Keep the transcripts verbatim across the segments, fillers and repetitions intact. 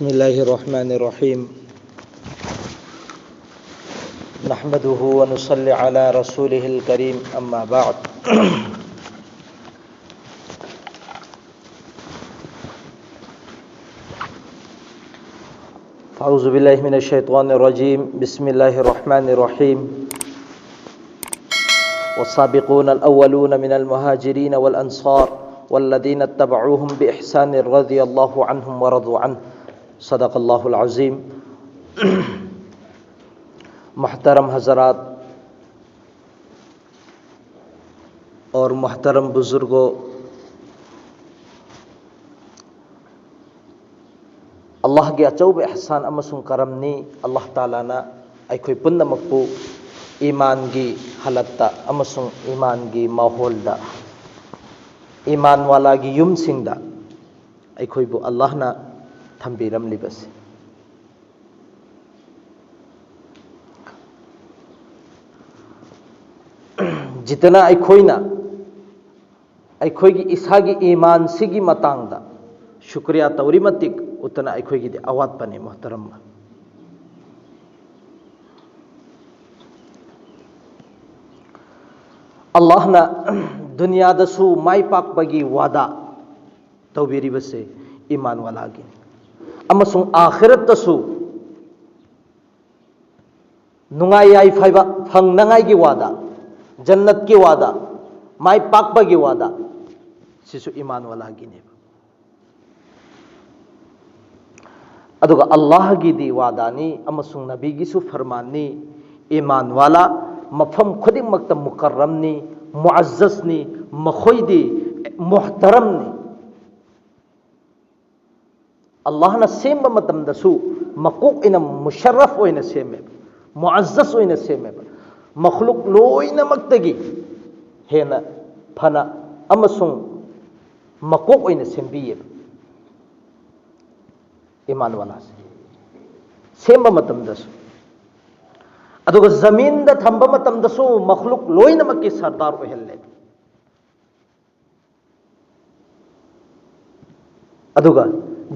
بسم الله الرحمن الرحيم. نحمده ونصلي على رسوله الكريم، أما بعد. أعوذ بالله من الشيطان الرجيم. بسم الله الرحمن الرحيم. والسابقون الأولون من المهاجرين والأنصار والذين اتبعوهم بإحسان رضي الله عنهم ورضوا عنه. صدق الله العظيم. محترم حضرات اور محترم بزرگوں، ꯑꯜꯂꯥꯍꯒꯤ ꯑꯆꯧꯕ ꯏꯍꯁꯥꯟ ꯑꯃꯁꯨꯡ ꯀꯔꯝꯅꯤ꯫ ꯑꯜꯂꯥꯍ ꯇꯥꯂꯥꯅ ꯑꯩꯈꯣꯏ ꯄꯨꯝꯅꯃꯛꯄꯨ ꯏꯃꯥꯟꯒꯤ ꯍꯥꯂꯠꯇ ꯑꯃꯁꯨꯡ ꯏꯃꯥꯟꯒꯤ ꯃꯥꯍꯣꯜꯗ, ꯏꯃꯥꯟ ꯋꯥꯂꯥꯒꯤ ꯌꯨꯝꯁꯤꯡꯗ ꯑꯩꯈꯣꯏꯕꯨ ꯑꯜꯂꯥꯍꯅ ꯊꯝꯕꯤꯔꯝꯂꯤꯕꯁꯦ꯫ ꯖꯤꯇꯅ ꯑꯩꯈꯣꯏꯅ ꯑꯩꯈꯣꯏꯒꯤ ꯏꯁꯥꯒꯤ ꯏꯃꯥꯟꯁꯤꯒꯤ ꯃꯇꯥꯡꯗ ꯁꯨꯀ꯭ꯔꯤꯌꯥ ꯇꯧꯔꯤ ꯃꯇꯤꯛ ꯎꯠꯇꯅ ꯑꯩꯈꯣꯏꯒꯤꯗꯤ ꯑꯋꯥꯠꯄꯅꯤ, ꯃꯣꯍꯇꯔꯝ꯫ ꯑꯜꯂꯥꯍꯅ ꯗꯨꯅꯤꯌꯥꯗꯁꯨ ꯃꯥꯏ ꯄꯥꯛꯄꯒꯤ ꯋꯥꯗꯥ ꯇꯧꯕꯤꯔꯤꯕꯁꯦ ꯏꯃꯥꯟ ꯋꯥꯂꯥꯒꯤꯅꯤ, ꯑꯃꯁꯨꯡ ꯑꯥꯈꯤꯔꯠꯇꯁꯨ ꯅꯨꯡꯉꯥꯏ ꯌꯥꯏꯐꯕ ꯐꯪꯅꯉꯥꯏꯒꯤ ꯋꯥꯗ, ꯖꯟꯅꯠꯀꯤ ꯋꯥꯗ, ꯃꯥꯏ ꯄꯥꯛꯄꯒꯤ ꯋꯥꯗ, ꯁꯤꯁꯨ ꯏꯃꯥꯟ ꯋꯥꯂꯥꯒꯤꯅꯦꯕ꯫ ꯑꯗꯨꯒ ꯑꯜꯂꯥꯍꯒꯤꯗꯤ ꯋꯥꯗꯥꯅꯤ ꯑꯃꯁꯨꯡ ꯅꯕꯤꯒꯤꯁꯨ ꯐꯔꯃꯥꯟꯅꯤ꯫ ꯏꯃꯥꯟ ꯋꯥꯂꯥ ꯃꯐꯝ ꯈꯨꯗꯤꯡꯃꯛꯇ ꯃꯨꯀꯔꯔꯝꯅꯤ, ꯃꯨꯑꯖꯖꯅꯤ, ꯃꯈꯣꯏꯗꯤ ꯃꯨꯍꯇꯔꯝꯅꯤ꯫ ꯑꯜꯂꯥꯍꯅ ꯁꯦꯝꯕ ꯃꯇꯝꯗꯁꯨ ꯃꯀꯣꯛ ꯑꯣꯏꯅ ꯃꯨꯁꯔꯔꯐ ꯑꯣꯏꯅ ꯁꯦꯝꯃꯦꯕ, ꯃꯨꯑꯖꯖ ꯑꯣꯏꯅ ꯁꯦꯝꯃꯦꯕ꯫ ꯃꯈꯂꯨꯛ ꯂꯣꯏꯅꯃꯛꯇꯒꯤ ꯍꯦꯟꯅ ꯐꯅ ꯑꯃꯁꯨꯡ ꯃꯀꯣꯛ ꯑꯣꯏꯅ ꯁꯦꯝꯕꯤꯌꯦꯕ ꯏꯃꯥꯟ ꯋꯥꯂꯥꯁꯦ ꯁꯦꯝꯕ ꯃꯇꯝꯗꯁꯨ꯫ ꯑꯗꯨꯒ ꯖꯃꯤꯟꯗ ꯊꯝꯕ ꯃꯇꯝꯗꯁꯨ ꯃꯈꯂꯨꯛ ꯂꯣꯏꯅꯃꯛꯀꯤ ꯁꯔꯗꯥꯔ ꯑꯣꯏꯍꯜꯂꯦꯕ꯫ ꯑꯗꯨꯒ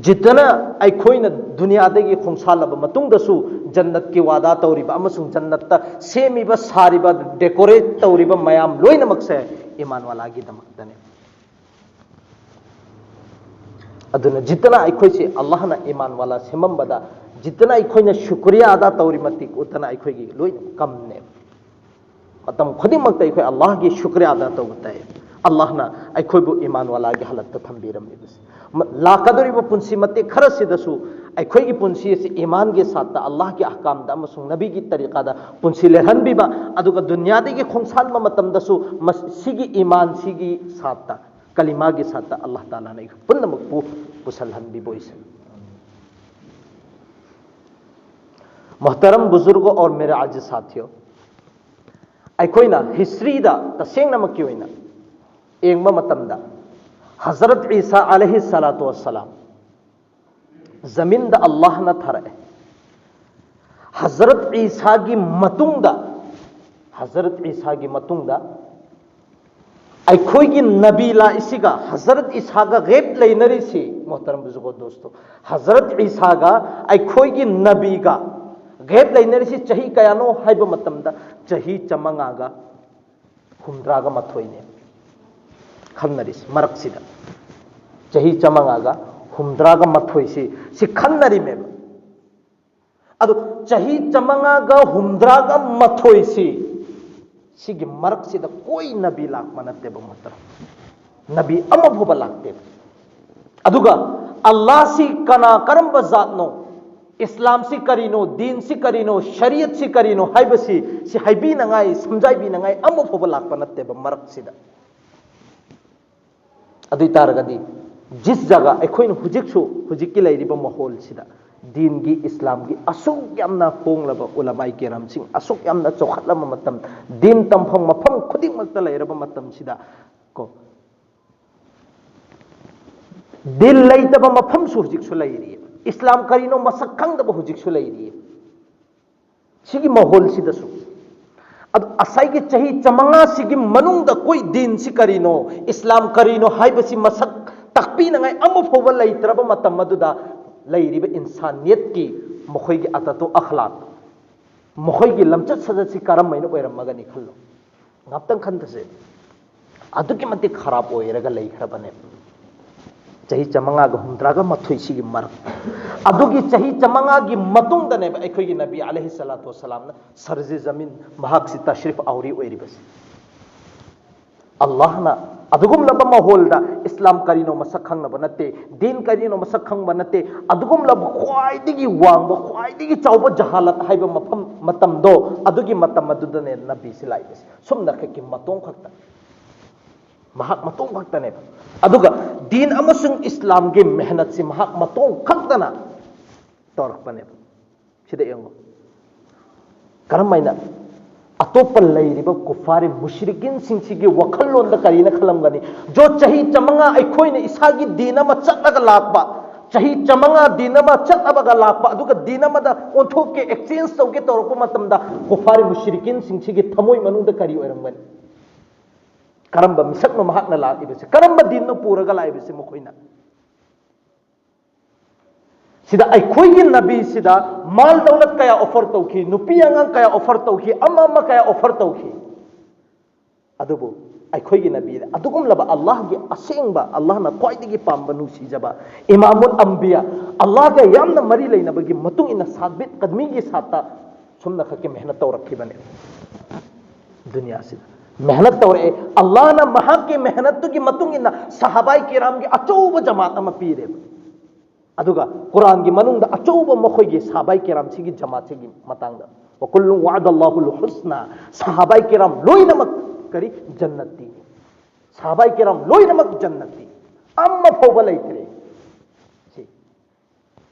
ꯖꯤꯠꯇꯅ ꯑꯩꯈꯣꯏꯅ ꯗꯨꯅꯤꯌꯥꯗꯒꯤ ꯈꯣꯡꯁꯥꯜꯂꯕ ꯃꯇꯨꯡꯗꯁꯨ ꯖꯟꯅꯠꯀꯤ ꯋꯥꯗꯥ ꯇꯧꯔꯤꯕ ꯑꯃꯁꯨꯡ ꯖꯟꯅꯠꯇ ꯁꯦꯝꯃꯤꯕ, ꯁꯥꯔꯤꯕ, ꯗꯦꯀꯣꯔꯦꯠ ꯇꯧꯔꯤꯕ ꯃꯌꯥꯝ ꯂꯣꯏꯅꯃꯛꯁꯦ ꯏꯃꯥꯟ ꯋꯥꯂꯥꯒꯤꯗꯃꯛꯇꯅꯦ꯫ ꯑꯗꯨꯅ ꯖꯤꯠꯇꯅ ꯑꯩꯈꯣꯏꯁꯦ ꯑꯜꯂꯥꯍꯅ ꯏꯃꯥꯟ ꯋꯥꯂꯥ ꯁꯦꯝꯃꯝꯕꯗ ꯖꯤꯠꯇꯅ ꯑꯩꯈꯣꯏꯅ ꯁꯨꯀ꯭ꯔꯤꯌꯥ ꯑꯗꯥ ꯇꯧꯔꯤ ꯃꯇꯤꯛ ꯎꯠꯇꯅ ꯑꯩꯈꯣꯏꯒꯤ ꯂꯣꯏꯅ ꯀꯝꯅꯦꯕ꯫ ꯃꯇꯝ ꯈꯨꯗꯤꯡꯃꯛꯇ ꯑꯩꯈꯣꯏ ꯑꯜꯂꯥꯍꯒꯤ ꯁꯨꯀ꯭ꯔꯤꯌꯥ ꯑꯗꯥ ꯇꯧꯕ ꯇꯥꯏ꯫ ꯑꯜꯂꯥꯍꯅ ꯑꯩꯈꯣꯏꯕꯨ ꯏꯃꯥꯟ ꯋꯥꯂꯥꯒꯤ ꯍꯥꯂꯠꯇ ꯊꯝꯕꯤꯔꯝꯃꯤꯕꯁꯦ꯫ ꯃ-, ꯂꯥꯛꯀꯗꯧꯔꯤꯕ ꯄꯨꯟꯁꯤ ꯃꯇꯦꯛ ꯈꯔꯁꯤꯗꯁꯨ ꯑꯩꯈꯣꯏꯒꯤ ꯄꯨꯟꯁꯤ ꯑꯁꯤ ꯏꯃꯥꯟꯒꯤ ꯁꯥꯠꯇ, ꯑꯜꯂꯥꯍꯒꯤ ꯑꯍꯀꯥꯝꯗ ꯑꯃꯁꯨꯡ ꯅꯕꯤꯒꯤ ꯇꯔꯤꯀꯥꯗ ꯄꯨꯟꯁꯤ ꯂꯦꯜꯍꯟꯕꯤꯕ, ꯑꯗꯨꯒ ꯗꯨꯅꯤꯌꯥꯗꯒꯤ ꯈꯣꯡꯁꯥꯟꯕ ꯃꯇꯝꯗꯁꯨ ꯃꯁ-, ꯁꯤꯒꯤ ꯏꯃꯥꯟ, ꯁꯤꯒꯤ ꯁꯥꯠꯇ, ꯀꯂꯤꯃꯥꯒꯤ ꯁꯥꯠꯇ ꯑꯜꯂꯥꯍ ꯇꯥꯂꯥꯅ ꯑꯩꯈꯣꯏ ꯄꯨꯝꯅꯃꯛꯄꯨ ꯄꯨꯁꯜꯍꯟꯕꯤꯕ ꯑꯣꯏꯁꯅꯨ꯫ ꯃꯣꯍꯇꯔꯝ ꯕꯨꯖꯨꯔꯒ ꯑꯣꯔ ꯃꯦꯔꯦ ꯑꯖꯤꯖ ꯁꯥꯊꯤꯌꯣ, ꯑꯩꯈꯣꯏꯅ ꯍꯤꯁꯇ꯭ꯔꯤꯗ ꯇꯁꯦꯡꯅꯃꯛꯀꯤ ꯑꯣꯏꯅ ꯌꯦꯡꯕ ꯃꯇꯝꯗ ꯍꯖꯔꯠ ꯏꯁꯥ ꯑꯂꯩꯍꯤ ꯁꯂꯥꯇꯨ ꯋꯁꯁꯂꯥꯝ ꯖꯃꯤꯟꯗ ꯑꯜꯂꯥꯍꯅ ꯊꯥꯔꯛꯑꯦ꯫ ꯍꯖꯔꯠ ꯏꯁꯥꯒꯤ ꯃꯇꯨꯡꯗ, ꯍꯖꯔꯠ ꯏꯁꯥꯒꯤ ꯃꯇꯨꯡꯗ ꯑꯩꯈꯣꯏꯒꯤ ꯅꯕꯤ ꯂꯥꯛꯏꯁꯤꯒ ꯍꯖꯔꯠ ꯏꯁꯥꯒ ꯒꯦꯞ ꯂꯩꯅꯔꯤꯁꯤ, ꯃꯣꯍꯇꯔꯝ ꯕꯨꯖꯨꯔꯒ ꯗꯣꯁꯇꯣ, ꯍꯖꯔꯠ ꯏꯁꯥꯒ ꯑꯩꯈꯣꯏꯒꯤ ꯅꯕꯤꯒ ꯒꯦꯞ ꯂꯩꯅꯔꯤꯁꯤ ꯆꯍꯤ ꯀꯌꯥꯅꯣ ꯍꯥꯏꯕ ꯃꯇꯝꯗ ꯆꯍꯤ ꯆꯥꯃꯉꯥꯒ ꯍꯨꯝꯗ꯭ꯔꯥꯒ ꯃꯥꯊꯣꯏꯅꯦ ꯈꯟꯅꯔꯤꯁꯤ꯫ ꯃꯔꯛꯁꯤꯗ ꯆꯍꯤ ꯆꯥꯃꯉꯥꯒ ꯍꯨꯝꯗ꯭ꯔꯥꯒ ꯃꯥꯊꯣꯏꯁꯤ, ꯁꯤ ꯈꯟꯅꯔꯤꯃꯦꯕ꯫ ꯑꯗꯨ ꯆꯍꯤ ꯆꯥꯃꯉꯥꯒ ꯍꯨꯝꯗ꯭ꯔꯥꯒ ꯃꯥꯊꯣꯏꯁꯤ, ꯁꯤꯒꯤ ꯃꯔꯛꯁꯤꯗ ꯀꯣꯏ ꯅꯕꯤ ꯂꯥꯛꯄ ꯅꯠꯇꯦꯕ, ꯃꯣꯍꯇꯔꯝ꯫ ꯅꯕꯤ ꯑꯃ ꯐꯥꯎꯕ ꯂꯥꯛꯇꯦꯕ꯫ ꯑꯗꯨꯒ ꯑꯜꯂꯥꯍꯁꯤ ꯀꯅꯥ, ꯀꯔꯝꯕ ꯖꯥꯠꯅꯣ, ꯏꯁꯂꯥꯝꯁꯤ ꯀꯔꯤꯅꯣ, ꯗꯤꯟꯁꯤ ꯀꯔꯤꯅꯣ, ꯁꯔꯤꯌꯠꯁꯤ ꯀꯔꯤꯅꯣ ꯍꯥꯏꯕꯁꯤ, ꯁꯤ ꯍꯥꯏꯕꯤꯅꯉꯥꯏ, ꯁꯝꯖꯥꯏꯕꯤꯅꯉꯥꯏ ꯑꯃ ꯐꯥꯎꯕ ꯂꯥꯛꯄ ꯅꯠꯇꯦꯕ ꯃꯔꯛꯁꯤꯗ꯫ ꯑꯗꯨ ꯑꯣꯏ ꯇꯥꯔꯒꯗꯤ ꯖꯤꯁ ꯖꯒꯥ ꯑꯩꯈꯣꯏꯅ ꯍꯧꯖꯤꯛꯁꯨ, ꯍꯧꯖꯤꯛꯀꯤ ꯂꯩꯔꯤꯕ ꯃꯍꯣꯜꯁꯤꯗ ꯗꯤꯟꯒꯤ, ꯏꯁꯂꯥꯝꯒꯤ ꯑꯁꯨꯛ ꯌꯥꯝꯅ ꯍꯣꯡꯂꯕ ꯎꯂꯃꯥꯏ ꯀꯦꯔꯥꯝꯁꯤꯡ, ꯑꯁꯨꯛ ꯌꯥꯝꯅ ꯆꯥꯎꯈꯠꯂꯕ ꯃꯇꯝ, ꯗꯤꯟ ꯇꯝꯐꯝ ꯃꯐꯝ ꯈꯨꯗꯤꯡꯃꯛꯇ ꯂꯩꯔꯕ ꯃꯇꯝꯁꯤꯗ ꯀꯣ, ꯗꯤꯟ ꯂꯩꯇꯕ ꯃꯐꯝꯁꯨ ꯍꯧꯖꯤꯛꯁꯨ ꯂꯩꯔꯤ꯫ ꯏꯁꯂꯥꯝ ꯀꯔꯤꯅꯣ ꯃꯁꯛ ꯈꯪꯗꯕ ꯍꯧꯖꯤꯛꯁꯨ ꯂꯩꯔꯤ꯫ ꯁꯤꯒꯤ ꯃꯍꯣꯜꯁꯤꯗꯁꯨ꯫ ꯑꯗꯨ ꯉꯁꯥꯏꯒꯤ ꯆꯍꯤ ꯆꯥꯃꯉꯥꯁꯤꯒꯤ ꯃꯅꯨꯡꯗ ꯀꯣꯏ ꯗꯤꯟꯁꯤ ꯀꯔꯤꯅꯣ, ꯏꯁꯂꯥꯝ ꯀꯔꯤꯅꯣ ꯍꯥꯏꯕꯁꯤ ꯃꯁꯛ ꯇꯥꯛꯄꯤ ꯄꯤꯅꯉꯥꯏ ꯑꯃ ꯐꯥꯎꯕ ꯂꯩꯇ꯭ꯔꯕ ꯃꯇꯝ ꯑꯗꯨꯗ ꯂꯩꯔꯤꯕ ꯏꯟꯁꯥꯅꯤꯌꯠꯀꯤ ꯃꯈꯣꯏꯒꯤ ꯑꯗꯇꯣ ꯑꯈꯂꯥꯛ, ꯃꯈꯣꯏꯒꯤ ꯂꯝꯆꯠ ꯁꯥꯖꯠꯁꯤ ꯀꯔꯝꯍꯥꯏꯅ ꯑꯣꯏꯔꯝꯃꯒꯅꯤ ꯈꯜꯂꯣ꯫ ꯉꯥꯛꯇꯪ ꯈꯟꯊꯁꯦ꯫ ꯑꯗꯨꯛꯀꯤ ꯃꯇꯤꯛ ꯈꯔꯥꯞ ꯑꯣꯏꯔꯒ ꯂꯩꯈ꯭ꯔꯕꯅꯦ꯫ ꯆꯍꯤ ꯆꯥꯃꯉꯥꯒ ꯍꯨꯝꯗ꯭ꯔꯥꯒ ꯃꯥꯊꯣꯏꯁꯤꯒꯤ ꯃꯔꯛ, ꯑꯗꯨꯒꯤ ꯆꯍꯤ ꯆꯥꯃꯉꯥꯒꯤ ꯃꯇꯨꯡꯗꯅꯦꯕ ꯑꯩꯈꯣꯏꯒꯤ ꯅꯕꯤ ꯑꯂꯩꯍꯤ ꯁꯂꯥꯇꯨ ꯋꯁꯂꯥꯝꯅ ꯁꯔꯖꯦ ꯖꯃꯤꯟ, ꯃꯍꯥꯛꯁꯤ ꯇꯁ꯭ꯔꯤꯐ ꯑꯥꯎꯔꯤ ꯑꯣꯏꯔꯤꯕꯁꯦ꯫ ꯑꯜꯂꯥꯍꯅ ꯑꯗꯨꯒꯨꯝꯂꯕ ꯃꯍꯣꯜꯗ ꯏꯁꯂꯥꯝ ꯀꯔꯤꯅꯣ ꯃꯁꯛ ꯈꯪꯅꯕ ꯅꯠꯇꯦ, ꯗꯤꯟ ꯀꯔꯤꯅꯣ ꯃꯁꯛ ꯈꯪꯕ ꯅꯠꯇꯦ, ꯑꯗꯨꯒꯨꯝꯂꯕ ꯈ꯭ꯋꯥꯏꯗꯒꯤ ꯋꯥꯡꯕ, ꯈ꯭ꯋꯥꯏꯗꯒꯤ ꯆꯥꯎꯕ ꯖꯍꯥꯂꯠ ꯍꯥꯏꯕ ꯃꯐꯝ, ꯃꯇꯝꯗꯣ, ꯑꯗꯨꯒꯤ ꯃꯇꯝ ꯑꯗꯨꯗꯅꯦ ꯅꯕꯤꯁꯤ ꯂꯥꯛꯏꯕꯁꯦ꯫ ꯁꯨꯝꯅ ꯈꯛꯀꯤ ꯃꯇꯣꯡ ꯈꯛꯇ, ꯃꯍꯥꯛ ꯃꯇꯣꯡ ꯈꯛꯇꯅꯦꯕ꯫ ꯑꯗꯨꯒ ꯗꯤꯟ ꯑꯃꯁꯨꯡ ꯏꯁꯂꯥꯝꯒꯤ ꯃꯦꯍꯅꯠꯁꯤ ꯃꯍꯥꯛ ꯃꯇꯣꯡ ꯈꯛꯇꯅ ꯇꯧꯔꯛꯄꯅꯦꯕ꯫ ꯁꯤꯗ ꯌꯦꯡꯉꯣ, ꯀꯔꯝꯍꯥꯏꯅ ꯑꯇꯣꯞꯄ ꯂꯩꯔꯤꯕ ꯀꯨꯐꯥꯔꯤ ꯃꯨꯁ꯭ꯔꯤꯀꯤꯟꯁꯤꯡꯁꯤꯒꯤ ꯋꯥꯈꯜꯂꯣꯟꯗ ꯀꯔꯤꯅ ꯈꯜꯂꯝꯒꯅꯤ? ꯖꯣ, ꯆꯍꯤ ꯆꯥꯃꯉꯥ ꯑꯩꯈꯣꯏꯅ ꯏꯁꯥꯒꯤ ꯗꯤꯟ ꯑꯃ ꯆꯠꯂꯒ ꯂꯥꯛꯄ, ꯆꯍꯤ ꯆꯥꯃꯉꯥ ꯗꯤꯟ ꯑꯃ ꯆꯠꯂꯒ ꯂꯥꯛꯄ, ꯑꯗꯨꯒ ꯗꯤꯟ ꯑꯃꯗ ꯑꯣꯟꯊꯣꯛꯀꯦ, ꯑꯦꯛꯆꯦꯟꯖ ꯇꯧꯒꯦ ꯇꯧꯔꯛꯄ ꯃꯇꯝꯗ ꯀꯨꯐꯥꯔꯤ ꯃꯨꯁ꯭ꯔꯤꯀꯤꯟꯁꯤꯡꯁꯤꯒꯤ ꯊꯃꯣꯏ ꯃꯅꯨꯡꯗ ꯀꯔꯤ ꯑꯣꯏꯔꯝꯒꯅꯤ? ꯀꯔꯝꯕ ꯃꯤꯁꯛꯅꯣ ꯃꯍꯥꯛꯅ ꯂꯥꯛꯂꯤꯕꯁꯦ? ꯀꯔꯝꯕ ꯗꯤꯟꯅꯣ ꯄꯨꯔꯒ ꯂꯥꯛꯂꯤꯕꯁꯦ ꯃꯈꯣꯏꯅ? ꯁꯤꯗ ꯑꯩꯈꯣꯏꯒꯤ ꯅꯕꯤꯁꯤꯗ ꯃꯥꯜ ꯗꯧꯂꯠ ꯀꯌꯥ ꯑꯣꯐꯔ ꯇꯧꯈꯤ, ꯅꯨꯄꯤ ꯑꯉꯥꯡ ꯀꯌꯥ ꯑꯣꯐꯔ ꯇꯧꯈꯤ, ꯑꯃ ꯑꯃ ꯀꯌꯥ ꯑꯣꯐꯔ ꯇꯧꯈꯤ꯫ ꯑꯗꯨꯕꯨ ꯑꯩꯈꯣꯏꯒꯤ ꯅꯕꯤꯗ ꯑꯗꯨꯒꯨꯝꯂꯕ ꯑꯜꯂꯥꯍꯒꯤ ꯑꯁꯦꯡꯕ, ꯑꯜꯂꯥꯍꯅ ꯈ꯭ꯋꯥꯏꯗꯒꯤ ꯄꯥꯝꯕ, ꯅꯨꯡꯁꯤꯖꯕ ꯏꯃꯥꯃꯨꯜ ꯑꯝꯕꯤꯌꯥ, ꯑꯜꯂꯥꯍꯒ ꯌꯥꯝꯅ ꯃꯔꯤ ꯂꯩꯅꯕꯒꯤ ꯃꯇꯨꯡ ꯏꯟꯅ ꯁꯥꯕꯤꯠ ꯀꯗꯃꯤꯒꯤ ꯁꯥꯠꯇ ꯁꯨꯝꯅ ꯈꯛꯀꯤ ꯃꯦꯍꯅꯠ ꯇꯧꯔꯛꯈꯤꯕꯅꯦ꯫ ꯗꯨꯅꯤꯌꯥꯁꯤꯗ ꯃꯦꯍꯅꯠ ꯇꯧꯔꯛꯑꯦ꯫ ꯑꯜꯂꯥꯍꯅ ꯃꯍꯥꯛꯀꯤ ꯃꯦꯍꯅꯠꯇꯨꯒꯤ ꯃꯇꯨꯡ ꯏꯟꯅ ꯁꯍꯥꯕꯥꯏ ꯀꯤꯔꯥꯝꯒꯤ ꯑꯆꯧꯕ ꯖꯃꯥꯠ ꯑꯃ ꯄꯤꯔꯦꯕ꯫ ꯑꯗꯨꯒ ꯀꯨꯔꯥꯟꯒꯤ ꯃꯅꯨꯡꯗ ꯑꯆꯧꯕ ꯃꯈꯣꯏꯒꯤ ꯁꯍꯥꯕꯥꯏ ꯀꯤꯔꯥꯝꯁꯤꯒꯤ ꯖꯃꯥꯠꯁꯤꯒꯤ ꯃꯇꯥꯡꯗ, "ꯋꯀꯨꯜꯂꯨ ꯋꯥꯗꯜꯂꯥꯍꯨꯜ ꯍꯨꯁꯅꯥ", ꯁꯍꯥꯕꯥꯏ ꯀꯤꯔꯥꯝ ꯂꯣꯏꯅꯃꯛ ꯀꯔꯤ? ꯖꯟꯅꯠꯇꯤ꯫ ꯁꯍꯥꯕꯥꯏ ꯀꯤꯔꯥꯝ ꯂꯣꯏꯅꯃꯛ ꯖꯟꯅꯠꯇꯤ, ꯑꯃ ꯐꯥꯎꯕ ꯂꯩꯇ꯭ꯔꯦ꯫ ꯁꯤ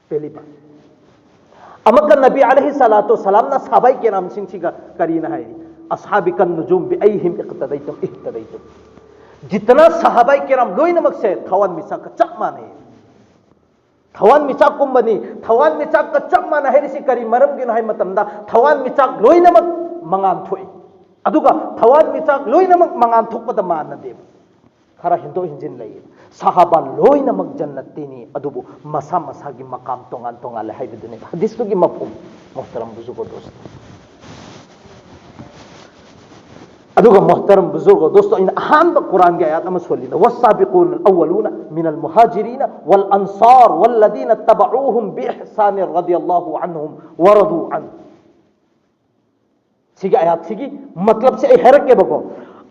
ꯄꯦꯂꯤꯕ꯫ ꯑꯃꯨꯛꯀ ꯅꯕꯤ ꯑꯂꯩꯍꯤ ꯁꯂꯥꯇꯨ ꯁꯂꯥꯝꯅ ꯁꯍꯥꯕꯥꯏ ꯀꯤꯔꯥꯝꯁꯤꯡꯁꯤꯒ ꯀꯔꯤꯅ ꯍꯥꯏꯔꯤ? "ꯑꯁꯍꯥꯕꯤ ꯀꯟ ꯅꯨꯖꯨꯝ ꯕꯤ ꯑꯩꯍꯤꯝ ꯏꯛꯇꯗꯩꯇꯨꯝ ꯏꯍꯇꯗꯩꯇꯨꯝ"꯫ ꯖꯤꯇꯅ ꯁꯍꯥꯕꯥꯏ ꯀꯤꯔꯥꯝ ꯂꯣꯏꯅꯃꯛꯁꯦ ꯊꯋꯥꯟ ꯃꯤꯆꯥꯛꯀ ꯆꯞ ꯃꯥꯟꯅꯩ꯫ ꯊꯋꯥꯟ ꯃꯤꯆꯥꯛꯀꯨꯝꯕꯅꯤ꯫ ꯊꯋꯥꯟ ꯃꯤꯆꯥꯛꯀ ꯆꯞ ꯃꯥꯟꯅ ꯍꯥꯏꯔꯤꯁꯤ ꯀꯔꯤ ꯃꯔꯝꯒꯤꯅꯣ ꯍꯥꯏꯕ ꯃꯇꯝꯗ, ꯊꯋꯥꯟ ꯃꯤꯆꯥꯛ ꯂꯣꯏꯅꯃꯛ ꯃꯉꯥꯟ ꯊꯣꯛꯏ꯫ ꯑꯗꯨꯒ ꯊꯋꯥꯟ ꯃꯤꯆꯥꯛ ꯂꯣꯏꯅꯃꯛ ꯃꯉꯥꯟ ꯊꯣꯛꯄꯗ ꯃꯥꯟꯅꯗꯦꯕ꯫ ꯈꯔ ꯍꯦꯟꯗꯣꯛ ꯍꯦꯟꯖꯤꯟ ꯂꯩꯌꯦ꯫ ꯁꯍꯥꯕꯥ ꯂꯣꯏꯅꯃꯛ ꯖꯟꯅꯠꯇꯤꯅꯤ, ꯑꯗꯨꯕꯨ ꯃꯁꯥ ꯃꯁꯥꯒꯤ ꯃꯀꯥꯝ ꯇꯣꯉꯥꯟ ꯇꯣꯉꯥꯜꯂꯦ ꯍꯥꯏꯕꯗꯨꯅꯦꯕ ꯍꯗꯤꯁꯇꯨꯒꯤ ꯃꯐꯍꯨꯝ꯫ ꯃꯣꯍꯇꯔꯝ ꯕꯨꯖꯨꯔꯒ ꯗꯣꯁꯇꯣ, ꯑꯗꯨꯒ ꯃꯣꯍꯇꯔꯝ ꯕꯨꯖꯨꯔꯒ ꯗꯣꯁꯇꯣ, ꯑꯩꯅ ꯑꯍꯥꯟꯕ ꯀꯨꯔꯥꯟꯒꯤ ꯑꯥꯌꯥꯠ ꯑꯃ ꯁꯣꯜꯂꯤꯗ, "والسابقون الأولون من المهاجرين والأنصار والذين اتبعوهم بإحسان رضي الله عنهم ورضوا عنه"꯫ ꯁꯤꯒꯤ ꯑꯥꯌꯥꯠꯁꯤꯒꯤ ꯃꯇꯂꯕꯁꯦ ꯑꯩ ꯍꯥꯏꯔꯛꯀꯦꯕꯀꯣ꯫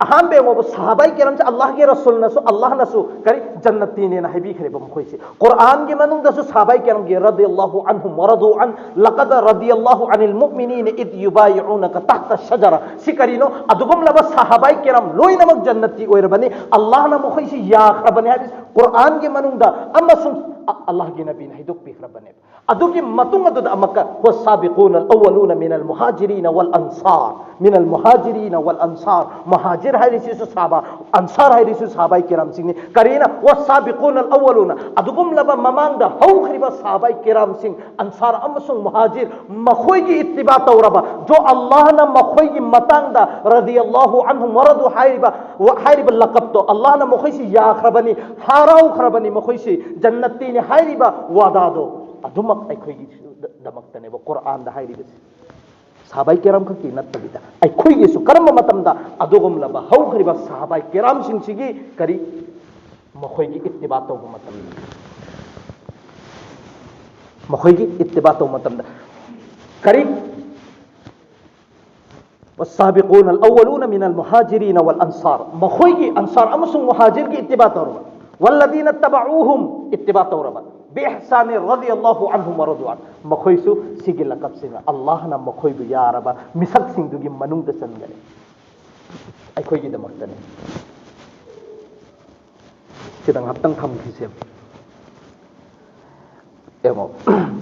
ꯑꯍꯥꯟꯕ ꯌꯦꯡꯉꯣꯕ, ꯁꯍꯥꯕꯥꯏ ꯀꯤꯔꯥꯝꯁꯦ ꯑꯜꯂꯥꯍꯒꯤ ꯔꯁꯨꯜꯅꯁꯨ, ꯑꯜꯂꯥꯍꯅꯁꯨ ꯀꯔꯤ, ꯖꯟꯅꯇꯤꯅꯦꯅ ꯍꯥꯏꯕꯤꯈ꯭ꯔꯦꯕ ꯃꯈꯣꯏꯁꯦ꯫ ꯀꯨꯔꯥꯟꯒꯤ ꯃꯅꯨꯡꯗꯁꯨ ꯁꯍꯥꯕꯥꯏ ꯀꯤꯔꯥꯝꯒꯤ "رضي الله عنهم ورضوا عنه، لقد رضي الله عن المؤمنين إذ يبايعونك تحت الشجرة"꯫ ꯁꯤ ꯀꯔꯤꯅꯣ? ꯑꯗꯨꯒꯨꯝꯂꯕ ꯁꯍꯥꯕꯥꯏ ꯀꯤꯔꯥꯝ ꯂꯣꯏꯅꯃꯛ ꯖꯟꯅꯇꯤ ꯑꯣꯏꯔꯕꯅꯤ, ꯑꯜꯂꯥꯍꯅ ꯃꯈꯣꯏꯁꯤ ꯌꯥꯈ꯭ꯔꯕꯅꯤ ꯍꯥꯏꯕꯁꯤ ꯀꯨꯔꯥꯟꯒꯤ ꯃꯅꯨꯡꯗ ꯑꯃꯁꯨꯡ ꯑ-, ꯑꯜꯂꯥꯍꯒꯤ ꯅꯕꯤꯅ ꯍꯥꯏꯗꯣꯛꯄꯤꯈ꯭ꯔꯕꯅꯦꯕ꯫ ꯑꯗꯨꯒꯤ ꯃꯇꯨꯡ ꯑꯗꯨꯗ ꯑꯃꯨꯛꯀ "والسابقون الأولون من المهاجرين والأنصار، من المهاجرين والأنصار"꯫ ꯃꯍꯥꯖꯤꯔ ꯍꯥꯏꯔꯤꯁꯤꯁꯨ ꯁꯍꯥꯕꯥ, ꯑꯟꯁꯥꯔ ꯍꯥꯏꯔꯤꯁꯨ ꯁꯍꯥꯕꯥꯏ ꯀꯤꯔꯥꯝꯁꯤꯡꯅꯤ꯫ ꯀꯔꯤꯅ? "والسابقون الأولون"꯫ ꯑꯗꯨꯒꯨꯝꯂꯕ ꯃꯃꯥꯡꯗ ꯍꯧꯈ꯭ꯔꯤꯕ ꯁꯍꯥꯕꯥꯏ ꯀꯤꯔꯥꯝꯁꯤꯡ, ꯑꯟꯁꯥꯔ ꯑꯃꯁꯨꯡ ꯃꯍꯥꯖꯤꯔ, ꯃꯈꯣꯏꯒꯤ ꯏꯠꯇꯤꯕꯥ ꯇꯧꯔꯕ, ꯖꯣ ꯑꯜꯂꯥꯍꯅ ꯃꯈꯣꯏꯒꯤ ꯃꯇꯥꯡꯗ "رضي الله عنهم ورضوا" ꯍꯥꯏꯔꯤꯕ, ꯋꯥ-, ꯍꯥꯏꯔꯤꯕ ꯂꯀꯞꯇꯣ, ꯑꯜꯂꯥꯍꯅ ꯃꯈꯣꯏꯁꯤ ꯌꯥꯈ꯭ꯔꯕꯅꯤ, ꯍꯔꯥꯎꯈ꯭ꯔꯕꯅꯤ, ꯃꯈꯣꯏꯁꯤ ꯖꯟꯅꯇꯤꯅꯤ ꯍꯥꯏꯔꯤꯕ ꯋꯥꯗꯥꯗꯣ, ꯑꯗꯨꯃꯛ ꯑꯩꯈꯣꯏꯒꯤꯗꯃꯛꯇꯅꯦꯕ ꯀꯨꯔꯥꯟꯗ ꯍꯥꯏꯔꯤꯕꯁꯦ꯫ ꯁꯍꯥꯕꯥꯏ ꯀꯤꯔꯥꯝ ꯈꯛꯀꯤ ꯅꯠꯇꯕꯤꯗ ꯑꯩꯈꯣꯏꯒꯤꯁꯨ꯫ ꯀꯔꯝꯕ ꯃꯇꯝꯗ? ꯑꯗꯨꯒꯨꯝꯂꯕ ꯍꯧꯈ꯭ꯔꯤꯕ ꯁꯍꯥꯕꯥꯏ ꯀꯤꯔꯥꯝꯁꯤꯡꯁꯤꯒꯤ ꯀꯔꯤ? ꯃꯈꯣꯏꯒꯤ ꯏꯠꯇꯤꯕꯥ ꯇꯧꯕ ꯃꯇꯝꯗ, ꯃꯈꯣꯏꯒꯤ ꯏꯠꯇꯤꯕꯥ ꯇꯧꯕ ꯃꯇꯝꯗ ꯀꯔꯤ? "والسابقون الأولون من المهاجرين والأنصار"꯫ ꯃꯈꯣꯏꯒꯤ, ꯑꯟꯁꯥꯔ ꯑꯃꯁꯨꯡ ꯃꯨꯍꯥꯖꯤꯔꯒꯤ ꯏꯠꯇꯤꯕꯥ ꯇꯧꯔꯕ꯫ "والذين اتبعوهم"꯫ ꯏꯠꯇꯤꯕꯥ ꯇꯧꯔꯕ꯫ "بإحسان رضي الله عنهم ورضوا عنه"꯫ ꯃꯈꯣꯏꯁꯨ ꯁꯤꯒꯤ ꯂꯀꯞꯁꯤꯅ, ꯑꯜꯂꯥꯍꯅ ꯃꯈꯣꯏꯕꯨ ꯌꯥꯔꯕ ꯃꯤꯁꯛꯁꯤꯡꯗꯨꯒꯤ ꯃꯅꯨꯡꯗ ꯆꯟꯒꯅꯤ꯫ ꯑꯩꯈꯣꯏꯒꯤꯗꯃꯛꯇꯅꯤ꯫ ꯁꯤꯗ ꯉꯥꯏꯍꯥꯛꯇꯪ ꯊꯝꯈꯤꯁꯦ꯫ ꯌꯦꯡꯉꯣ,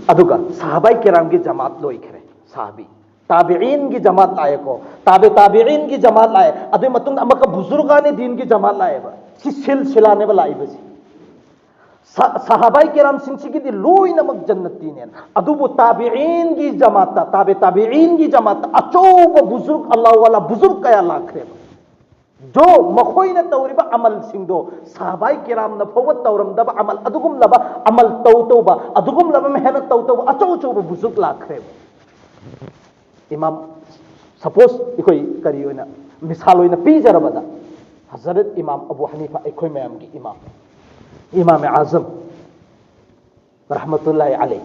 ꯑꯗꯨꯒ ꯁꯍꯥꯕꯥꯏ ꯀꯤꯔꯥꯝꯒꯤ ꯖꯃꯥꯠ ꯂꯣꯏꯈ꯭ꯔꯦ꯫ ꯁꯍꯥꯕꯤ, ꯇꯥꯕꯤꯏꯟꯒꯤ ꯖꯃꯥꯠ ꯂꯥꯛꯑꯦꯀꯣ, ꯇꯥꯕꯦ ꯇꯥꯕꯤꯏꯟꯒꯤ ꯖꯃꯥꯠ ꯂꯥꯛꯑꯦ, ꯑꯗꯨꯒꯤ ꯃꯇꯨꯡꯗ ꯑꯃꯨꯛꯀ ꯕꯨꯖꯨꯔꯒꯥꯅꯦ ꯗꯤꯟꯒꯤ ꯖꯃꯥꯠ ꯂꯥꯛꯑꯦꯕ꯫ ꯁꯤ ꯁꯤꯜꯁꯤꯂꯥꯅꯦꯕ ꯂꯥꯛꯏꯕꯁꯤ꯫ ꯁ-, ꯁꯍꯥꯕꯥꯏ ꯀꯤꯔꯥꯝꯁꯤꯡꯁꯤꯒꯤꯗꯤ ꯂꯣꯏꯅꯃꯛ ꯖꯟꯅꯇꯤꯅꯦ꯫ ꯑꯗꯨꯕꯨ ꯇꯥꯕꯤꯏꯟꯒꯤ ꯖꯃꯥꯠꯇ, ꯇꯥꯕꯦ ꯇꯥꯕꯤꯏꯟꯒꯤ ꯖꯃꯥꯠꯇ ꯑꯆꯧꯕ ꯕꯨꯖꯨꯔꯒ, ꯑꯜꯂꯥꯍ ꯋꯥꯂꯥ ꯕꯨꯖꯨꯔꯒ ꯀꯌꯥ ꯂꯥꯛꯈ꯭ꯔꯦꯕ꯫ ꯖꯣ, ꯃꯈꯣꯏꯅ ꯇꯧꯔꯤꯕ ꯑꯃꯜꯁꯤꯡꯗꯣ ꯁꯍꯥꯕꯥꯏ ꯀꯤꯔꯥꯝꯅ ꯐꯥꯎꯕ ꯇꯧꯔꯝꯗꯕ ꯑꯃꯜ, ꯑꯗꯨꯒꯨꯝꯂꯕ ꯑꯃꯜ ꯇꯧ ꯇꯧꯕ, ꯑꯗꯨꯒꯨꯝꯂꯕ ꯃꯦꯍꯅꯠ ꯇꯧ ꯇꯧꯕ ꯑꯆꯧ ꯑꯆꯧꯕ ꯕꯨꯖꯨꯔꯒ ꯂꯥꯛꯈ꯭ꯔꯦꯕ꯫ ꯏꯃꯥꯝ, ꯁꯄꯣꯁ ꯑꯩꯈꯣꯏ ꯀꯔꯤ ꯑꯣꯏꯅ, ꯃꯤꯁꯥꯜ ꯑꯣꯏꯅ ꯄꯤꯖꯔꯕꯗ, ꯍꯖꯔꯠ ꯏꯃꯥꯝ ꯑꯕꯨ ꯍꯅꯤꯐꯥ, ꯑꯩꯈꯣꯏ ꯃꯌꯥꯝꯒꯤ ꯏꯃꯥꯝ, ꯏꯃꯥꯝ ꯑꯥꯖꯝ ꯔꯍꯃꯇꯨꯜꯂꯥꯍꯤ ꯑꯂꯩ,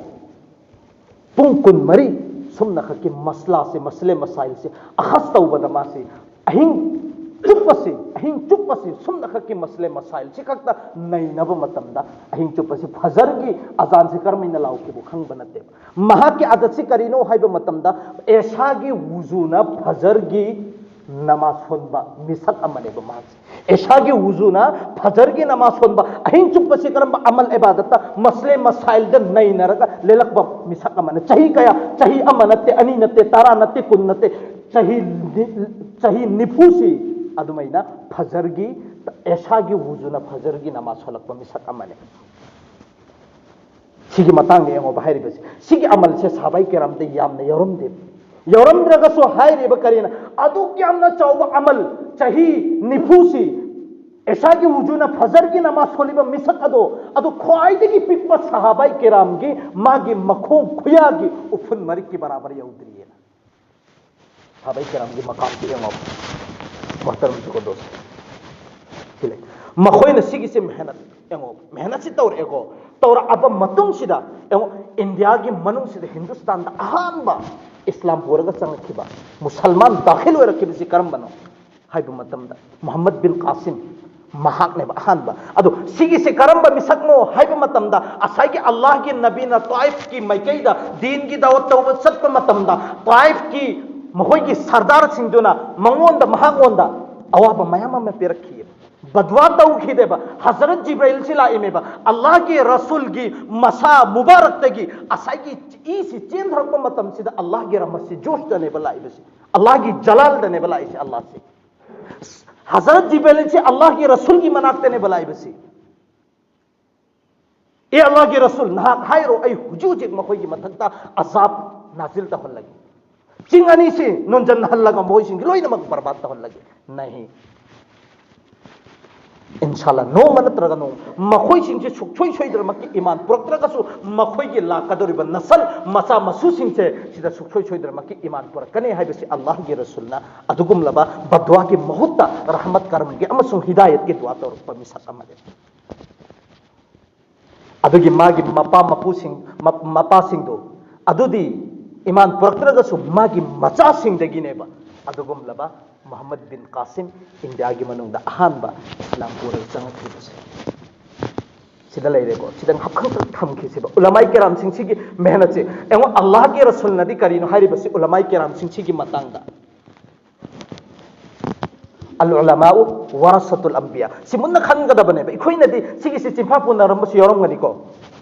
ꯄꯨꯡ ꯀꯨꯟꯃꯔꯤ ꯁꯨꯝꯅꯈꯛꯀꯤ ꯃꯁꯂꯥꯁꯦ, ꯃꯁꯂꯦ ꯃꯁꯥꯏꯜꯁꯦ ꯑꯈꯁ ꯇꯧꯕꯗ ꯃꯥꯁꯤ ꯑꯍꯤꯡ ꯆꯨꯞꯄꯁꯤ, ꯑꯍꯤꯡ ꯆꯨꯞꯄꯁꯤ ꯁꯨꯝꯅꯈꯛꯀꯤ ꯃꯁꯂꯦ ꯃꯁꯥꯏꯜꯁꯤ ꯈꯛꯇ ꯅꯩꯅꯕ ꯃꯇꯝꯗ, ꯑꯍꯤꯡ ꯆꯨꯞꯄꯁꯤ ꯐꯖꯔꯒꯤ ꯑꯖꯥꯟꯁꯤ ꯀꯔꯝꯍꯥꯏꯅ ꯂꯥꯎꯈꯤꯕ ꯈꯪꯕ ꯅꯠꯇꯦꯕ꯫ ꯃꯍꯥꯛꯀꯤ ꯑꯥꯗꯠꯁꯤ ꯀꯔꯤꯅꯣ ꯍꯥꯏꯕ ꯃꯇꯝꯗ, ꯑꯦꯁꯥꯒꯤ ꯋꯨꯖꯨꯅ ꯐꯖꯔꯒꯤ ꯅꯃꯥꯖ ꯁꯣꯟꯕ ꯃꯤꯁꯛ ꯑꯃꯅꯦꯕ ꯃꯍꯥꯛꯁꯦ꯫ ꯑꯦꯁꯥꯒꯤ ꯋꯨꯖꯨꯅ ꯐꯖꯔꯒꯤ ꯅꯃꯥꯖ ꯁꯣꯟꯕ, ꯑꯍꯤꯡ ꯆꯨꯞꯄꯁꯤ ꯀꯔꯝꯕ ꯑꯃꯜ ꯏꯕꯥꯗꯠꯇ ꯃꯁꯂꯦ ꯃꯁꯥꯏꯜꯗ ꯅꯩꯅꯔꯒ ꯂꯦꯜꯂꯛꯄ ꯃꯤꯁꯛ ꯑꯃꯅ꯫ ꯆꯍꯤ ꯀꯌꯥ? ꯆꯍꯤ ꯑꯃ ꯅꯠꯇꯦ, ꯑꯅꯤ ꯅꯠꯇꯦ, ꯇꯔꯥ ꯅꯠꯇꯦ, ꯀꯨꯟ ꯅꯠꯇꯦ, ꯆꯍꯤ ꯅꯤ-, ꯆꯍꯤ ꯅꯤꯐꯨꯁꯤ ꯑꯗꯨꯃꯥꯏꯅ ꯐꯖꯔꯒꯤ, ꯑꯦꯁꯥꯒꯤ ꯋꯨꯖꯨꯅ ꯐꯖꯔꯒꯤ ꯅꯃꯥꯖ ꯁꯣꯜꯂꯛꯄ ꯃꯤꯁꯛ ꯑꯃꯅꯤ꯫ ꯁꯤꯒꯤ ꯃꯇꯥꯡꯗ ꯌꯦꯡꯉꯣꯕ ꯍꯥꯏꯔꯤꯕꯁꯤ꯫ ꯁꯤꯒꯤ ꯑꯃꯜꯁꯦ ꯁꯍꯥꯕꯥꯏ ꯀꯤꯔꯥꯝꯗ ꯌꯥꯝꯅ ꯌꯥꯎꯔꯝꯗꯦ꯫ ꯌꯥꯎꯔꯝꯗ꯭ꯔꯒꯁꯨ ꯍꯥꯏꯔꯤꯕ ꯀꯔꯤꯅ ꯑꯗꯨꯛ ꯌꯥꯝꯅ ꯆꯥꯎꯕ ꯑꯃꯜ, ꯆꯍꯤ ꯅꯤꯐꯨꯁꯤ ꯑꯦꯁꯥꯒꯤ ꯋꯨꯖꯨꯅ ꯐꯖꯔꯒꯤ ꯅꯃꯥꯖ ꯁꯣꯜꯂꯤꯕ ꯃꯤꯁꯛ ꯑꯗꯣ, ꯑꯗꯨ ꯈ꯭ꯋꯥꯏꯗꯒꯤ ꯄꯤꯛꯄ ꯁꯍꯥꯕꯥꯏ ꯀꯤꯔꯥꯝꯒꯤ ꯃꯥꯒꯤ ꯃꯈꯣꯡ ꯈꯨꯌꯥꯒꯤ ꯎꯐꯨꯟ ꯃꯔꯤꯛꯀꯤ ꯕꯔꯥꯕꯔ ꯌꯧꯗ꯭ꯔꯤꯑꯅ꯫ ꯁꯍꯥꯕꯥꯏ ꯀꯤꯔꯥꯝꯒꯤ ꯃꯀꯥꯝꯁꯤ ꯌꯦꯡꯉꯣ꯫ ꯃꯣꯍꯇꯔꯝ ꯖꯨꯒꯗꯣꯁ꯫ ꯁꯤ ꯂꯩ꯫ ꯃꯈꯣꯏꯅ ꯁꯤꯒꯤꯁꯦ ꯃꯦꯍꯅꯠ, ꯌꯦꯡꯉꯣ, ꯃꯦꯍꯅꯠꯁꯤ ꯇꯧꯔꯛꯑꯦꯀꯣ꯫ ꯇꯧꯔꯛꯑꯕ ꯃꯇꯨꯡꯁꯤꯗ, ꯌꯦꯡꯉꯣ, ꯏꯟꯗꯤꯌꯥꯒꯤ ꯃꯅꯨꯡꯁꯤꯗ, ꯍꯤꯟꯗꯨꯁꯇꯥꯟꯗ ꯑꯍꯥꯟꯕ ꯏꯁꯂꯥꯝ ꯄꯨꯔꯒ ꯆꯪꯂꯛꯈꯤꯕ, ꯃꯨꯁꯜꯃꯥꯟ ꯗꯥꯈꯤꯜ ꯑꯣꯏꯔꯛꯈꯤꯕꯁꯤ ꯀꯔꯝꯕꯅꯣ ꯍꯥꯏꯕ ꯃꯇꯝꯗ, ꯃꯨꯍꯝꯃꯗ ꯕꯤꯟ ꯀꯥꯁꯤꯝ, ꯃꯍꯥꯛꯅꯦꯕ ꯑꯍꯥꯟꯕ꯫ ꯑꯗꯣ ꯁꯤꯒꯤꯁꯦ ꯀꯔꯝꯕ ꯃꯤꯁꯛꯅꯣ ꯍꯥꯏꯕ ꯃꯇꯝꯗ, ꯉꯁꯥꯏꯒꯤ ꯑꯜꯂꯥꯍꯒꯤ ꯅꯕꯤꯅ ꯇ꯭ꯋꯥꯏꯐꯀꯤ ꯃꯥꯏꯀꯩꯗ ꯗꯤꯟꯒꯤ ꯗꯥꯋꯠ ꯇꯧꯕ ꯆꯠꯄ ꯃꯇꯝꯗ, ꯇ꯭ꯋꯥꯏꯐꯀꯤ ꯃꯈꯣꯏꯒꯤ ꯁꯔꯗꯥꯔꯁꯤꯡꯗꯨꯅ ꯃꯉꯣꯟꯗ, ꯃꯍꯥꯛꯉꯣꯟꯗ ꯑꯋꯥꯕ ꯃꯌꯥꯝ ꯑꯃ ꯄꯤꯔꯛꯈꯤ꯫ ꯕꯗꯋꯥ ꯇꯧꯈꯤꯗꯦꯕ꯫ ꯍꯖꯔꯠ ꯖꯤꯕ꯭ꯔꯥꯏꯜꯁꯤ ꯂꯥꯛꯏꯃꯦꯕ꯫ ꯑꯜꯂꯥꯍꯒꯤ ꯔꯁꯨꯜꯒꯤ ꯃꯁꯥ ꯃꯨꯕꯥꯔꯛꯇꯒꯤ ꯉꯁꯥꯏꯒꯤ ꯏꯁꯤ ꯆꯦꯟꯊꯔꯛꯄ ꯃꯇꯝꯁꯤꯗ ꯑꯜꯂꯥꯍꯒꯤ ꯔꯍꯃꯠꯁꯤ ꯖꯣꯁꯇꯅꯦꯕ ꯂꯥꯛꯏꯕꯁꯤ, ꯑꯜꯂꯥꯍꯒꯤ ꯖꯂꯥꯜꯗꯅꯦꯕ ꯂꯥꯛꯏꯁꯤ꯫ ꯑꯜꯂꯥꯍꯁꯤ, ꯍꯖꯔꯠ ꯖꯤꯕ꯭ꯔꯥꯏꯜꯁꯤ ꯑꯜꯂꯥꯍꯒꯤ ꯔꯁꯨꯜꯒꯤ ꯃꯅꯥꯛꯇꯅꯦꯕ ꯂꯥꯛꯏꯕꯁꯤ꯫ ꯑꯦ ꯑꯜꯂꯥꯍꯒꯤ ꯔꯁꯨꯜ, ꯅꯍꯥꯛ ꯍꯥꯏꯔꯣ, ꯑꯩ ꯍꯧꯖꯤꯛ ꯍꯧꯖꯤꯛ ꯃꯈꯣꯏꯒꯤ ꯃꯊꯛꯇ ꯑꯖꯥꯕ ꯅꯥꯖꯤꯜ ꯇꯧꯍꯜꯂꯒꯦ, ꯆꯤꯡ ꯑꯅꯤꯁꯤ ꯅꯣꯟꯖꯟꯍꯜꯂꯒ ꯃꯈꯣꯏꯁꯤꯡꯁꯤ ꯂꯣꯏꯅꯃꯛ ꯕꯔꯕꯥꯗ ꯇꯧꯍꯜꯂꯒꯦ꯫ ꯅꯍꯤ꯫ ꯏꯟꯁꯥꯜꯂꯥ, ꯅꯣꯡꯃ ꯅꯠꯇ꯭ꯔꯒ ꯅꯣꯡꯃ ꯃꯈꯣꯏꯁꯤꯡꯁꯦ ꯁꯨꯛꯁꯣꯏ ꯁꯣꯏꯗꯅꯃꯛꯀꯤ ꯏꯃꯥꯟ ꯄꯨꯔꯛꯇ꯭ꯔꯒꯁꯨ, ꯃꯈꯣꯏꯒꯤ ꯂꯥꯛꯀꯗꯧꯔꯤꯕ ꯅꯁꯜ ꯃꯆꯥ ꯃꯁꯨꯁꯤꯡꯁꯦ ꯁꯤꯗ ꯁꯨꯛꯁꯣꯏ ꯁꯣꯏꯗꯅꯃꯛꯀꯤ ꯏꯃꯥꯟ ꯄꯨꯔꯛꯀꯅꯤ ꯍꯥꯏꯕꯁꯤ ꯑꯜꯂꯥꯍꯒꯤ ꯔꯁꯨꯜꯅ ꯑꯗꯨꯒꯨꯝꯂꯕ ꯕꯗ꯭ꯋꯥꯒꯤ ꯃꯍꯨꯠꯇ ꯔꯍꯃꯠ, ꯀꯔꯝꯒꯤ ꯑꯃꯁꯨꯡ ꯍꯤꯗꯥꯌꯠꯀꯤ ꯗꯨꯋꯥ ꯇꯧꯔꯛꯄ ꯃꯤꯁꯛ ꯑꯃꯅꯤ꯫ ꯑꯗꯨꯒꯤ ꯃꯥꯒꯤ ꯃꯄꯥ ꯃꯄꯨꯁꯤꯡ, ꯃ-, ꯃꯄꯥꯁꯤꯡꯗꯨ ꯑꯗꯨꯗꯤ ꯏꯃꯥꯟ ꯄꯨꯔꯛꯇ꯭ꯔꯒꯁꯨ ꯃꯥꯒꯤ ꯃꯆꯥꯁꯤꯡꯗꯒꯤꯅꯦꯕ꯫ ꯑꯗꯨꯒꯨꯝꯂꯕ ꯃꯨꯍꯝꯃꯗ ꯕꯤꯟ ꯀꯥꯁꯤꯝ ꯏꯟꯗꯤꯌꯥꯒꯤ ꯃꯅꯨꯡꯗ ꯑꯍꯥꯟꯕ ꯏꯁꯂꯥꯝ ꯄꯨꯔꯒ ꯆꯪꯉꯛꯈꯤꯕꯁꯦ꯫ ꯁꯤꯗ ꯂꯩꯔꯦꯀꯣ, ꯁꯤꯗ ꯉꯥꯏꯍꯥꯛꯇꯪ ꯊꯝꯈꯤꯁꯤꯕ꯫ ꯎꯂꯃꯥꯏ ꯀꯦꯔꯥꯝꯁꯤꯡꯁꯤꯒꯤ ꯃꯦꯍꯅꯠꯁꯦ ꯌꯦꯡꯉꯣ, ꯑꯜꯂꯥꯍꯒꯤ ꯔꯁꯨꯜꯅꯗꯤ ꯀꯔꯤꯅꯣ ꯍꯥꯏꯔꯤꯕꯁꯤ ꯎꯂꯃꯥꯏ ꯀꯦꯔꯥꯝꯁꯤꯡꯁꯤꯒꯤ ꯃꯇꯥꯡꯗ? ꯑꯜ ꯎꯂꯃꯥꯎ ꯋꯥꯔꯁꯥꯇꯨꯜ ꯑꯝꯕꯤꯌꯥ꯫ ꯁꯤ ꯃꯨꯟꯅ ꯈꯟꯒꯗꯕꯅꯦꯕ꯫ ꯑꯩꯈꯣꯏꯅꯗꯤ ꯁꯤꯒꯤꯁꯤ ꯆꯤꯟꯐꯥ ꯄꯨꯅꯔꯝꯕꯁꯨ ꯌꯥꯎꯔꯝꯒꯅꯤꯀꯣ,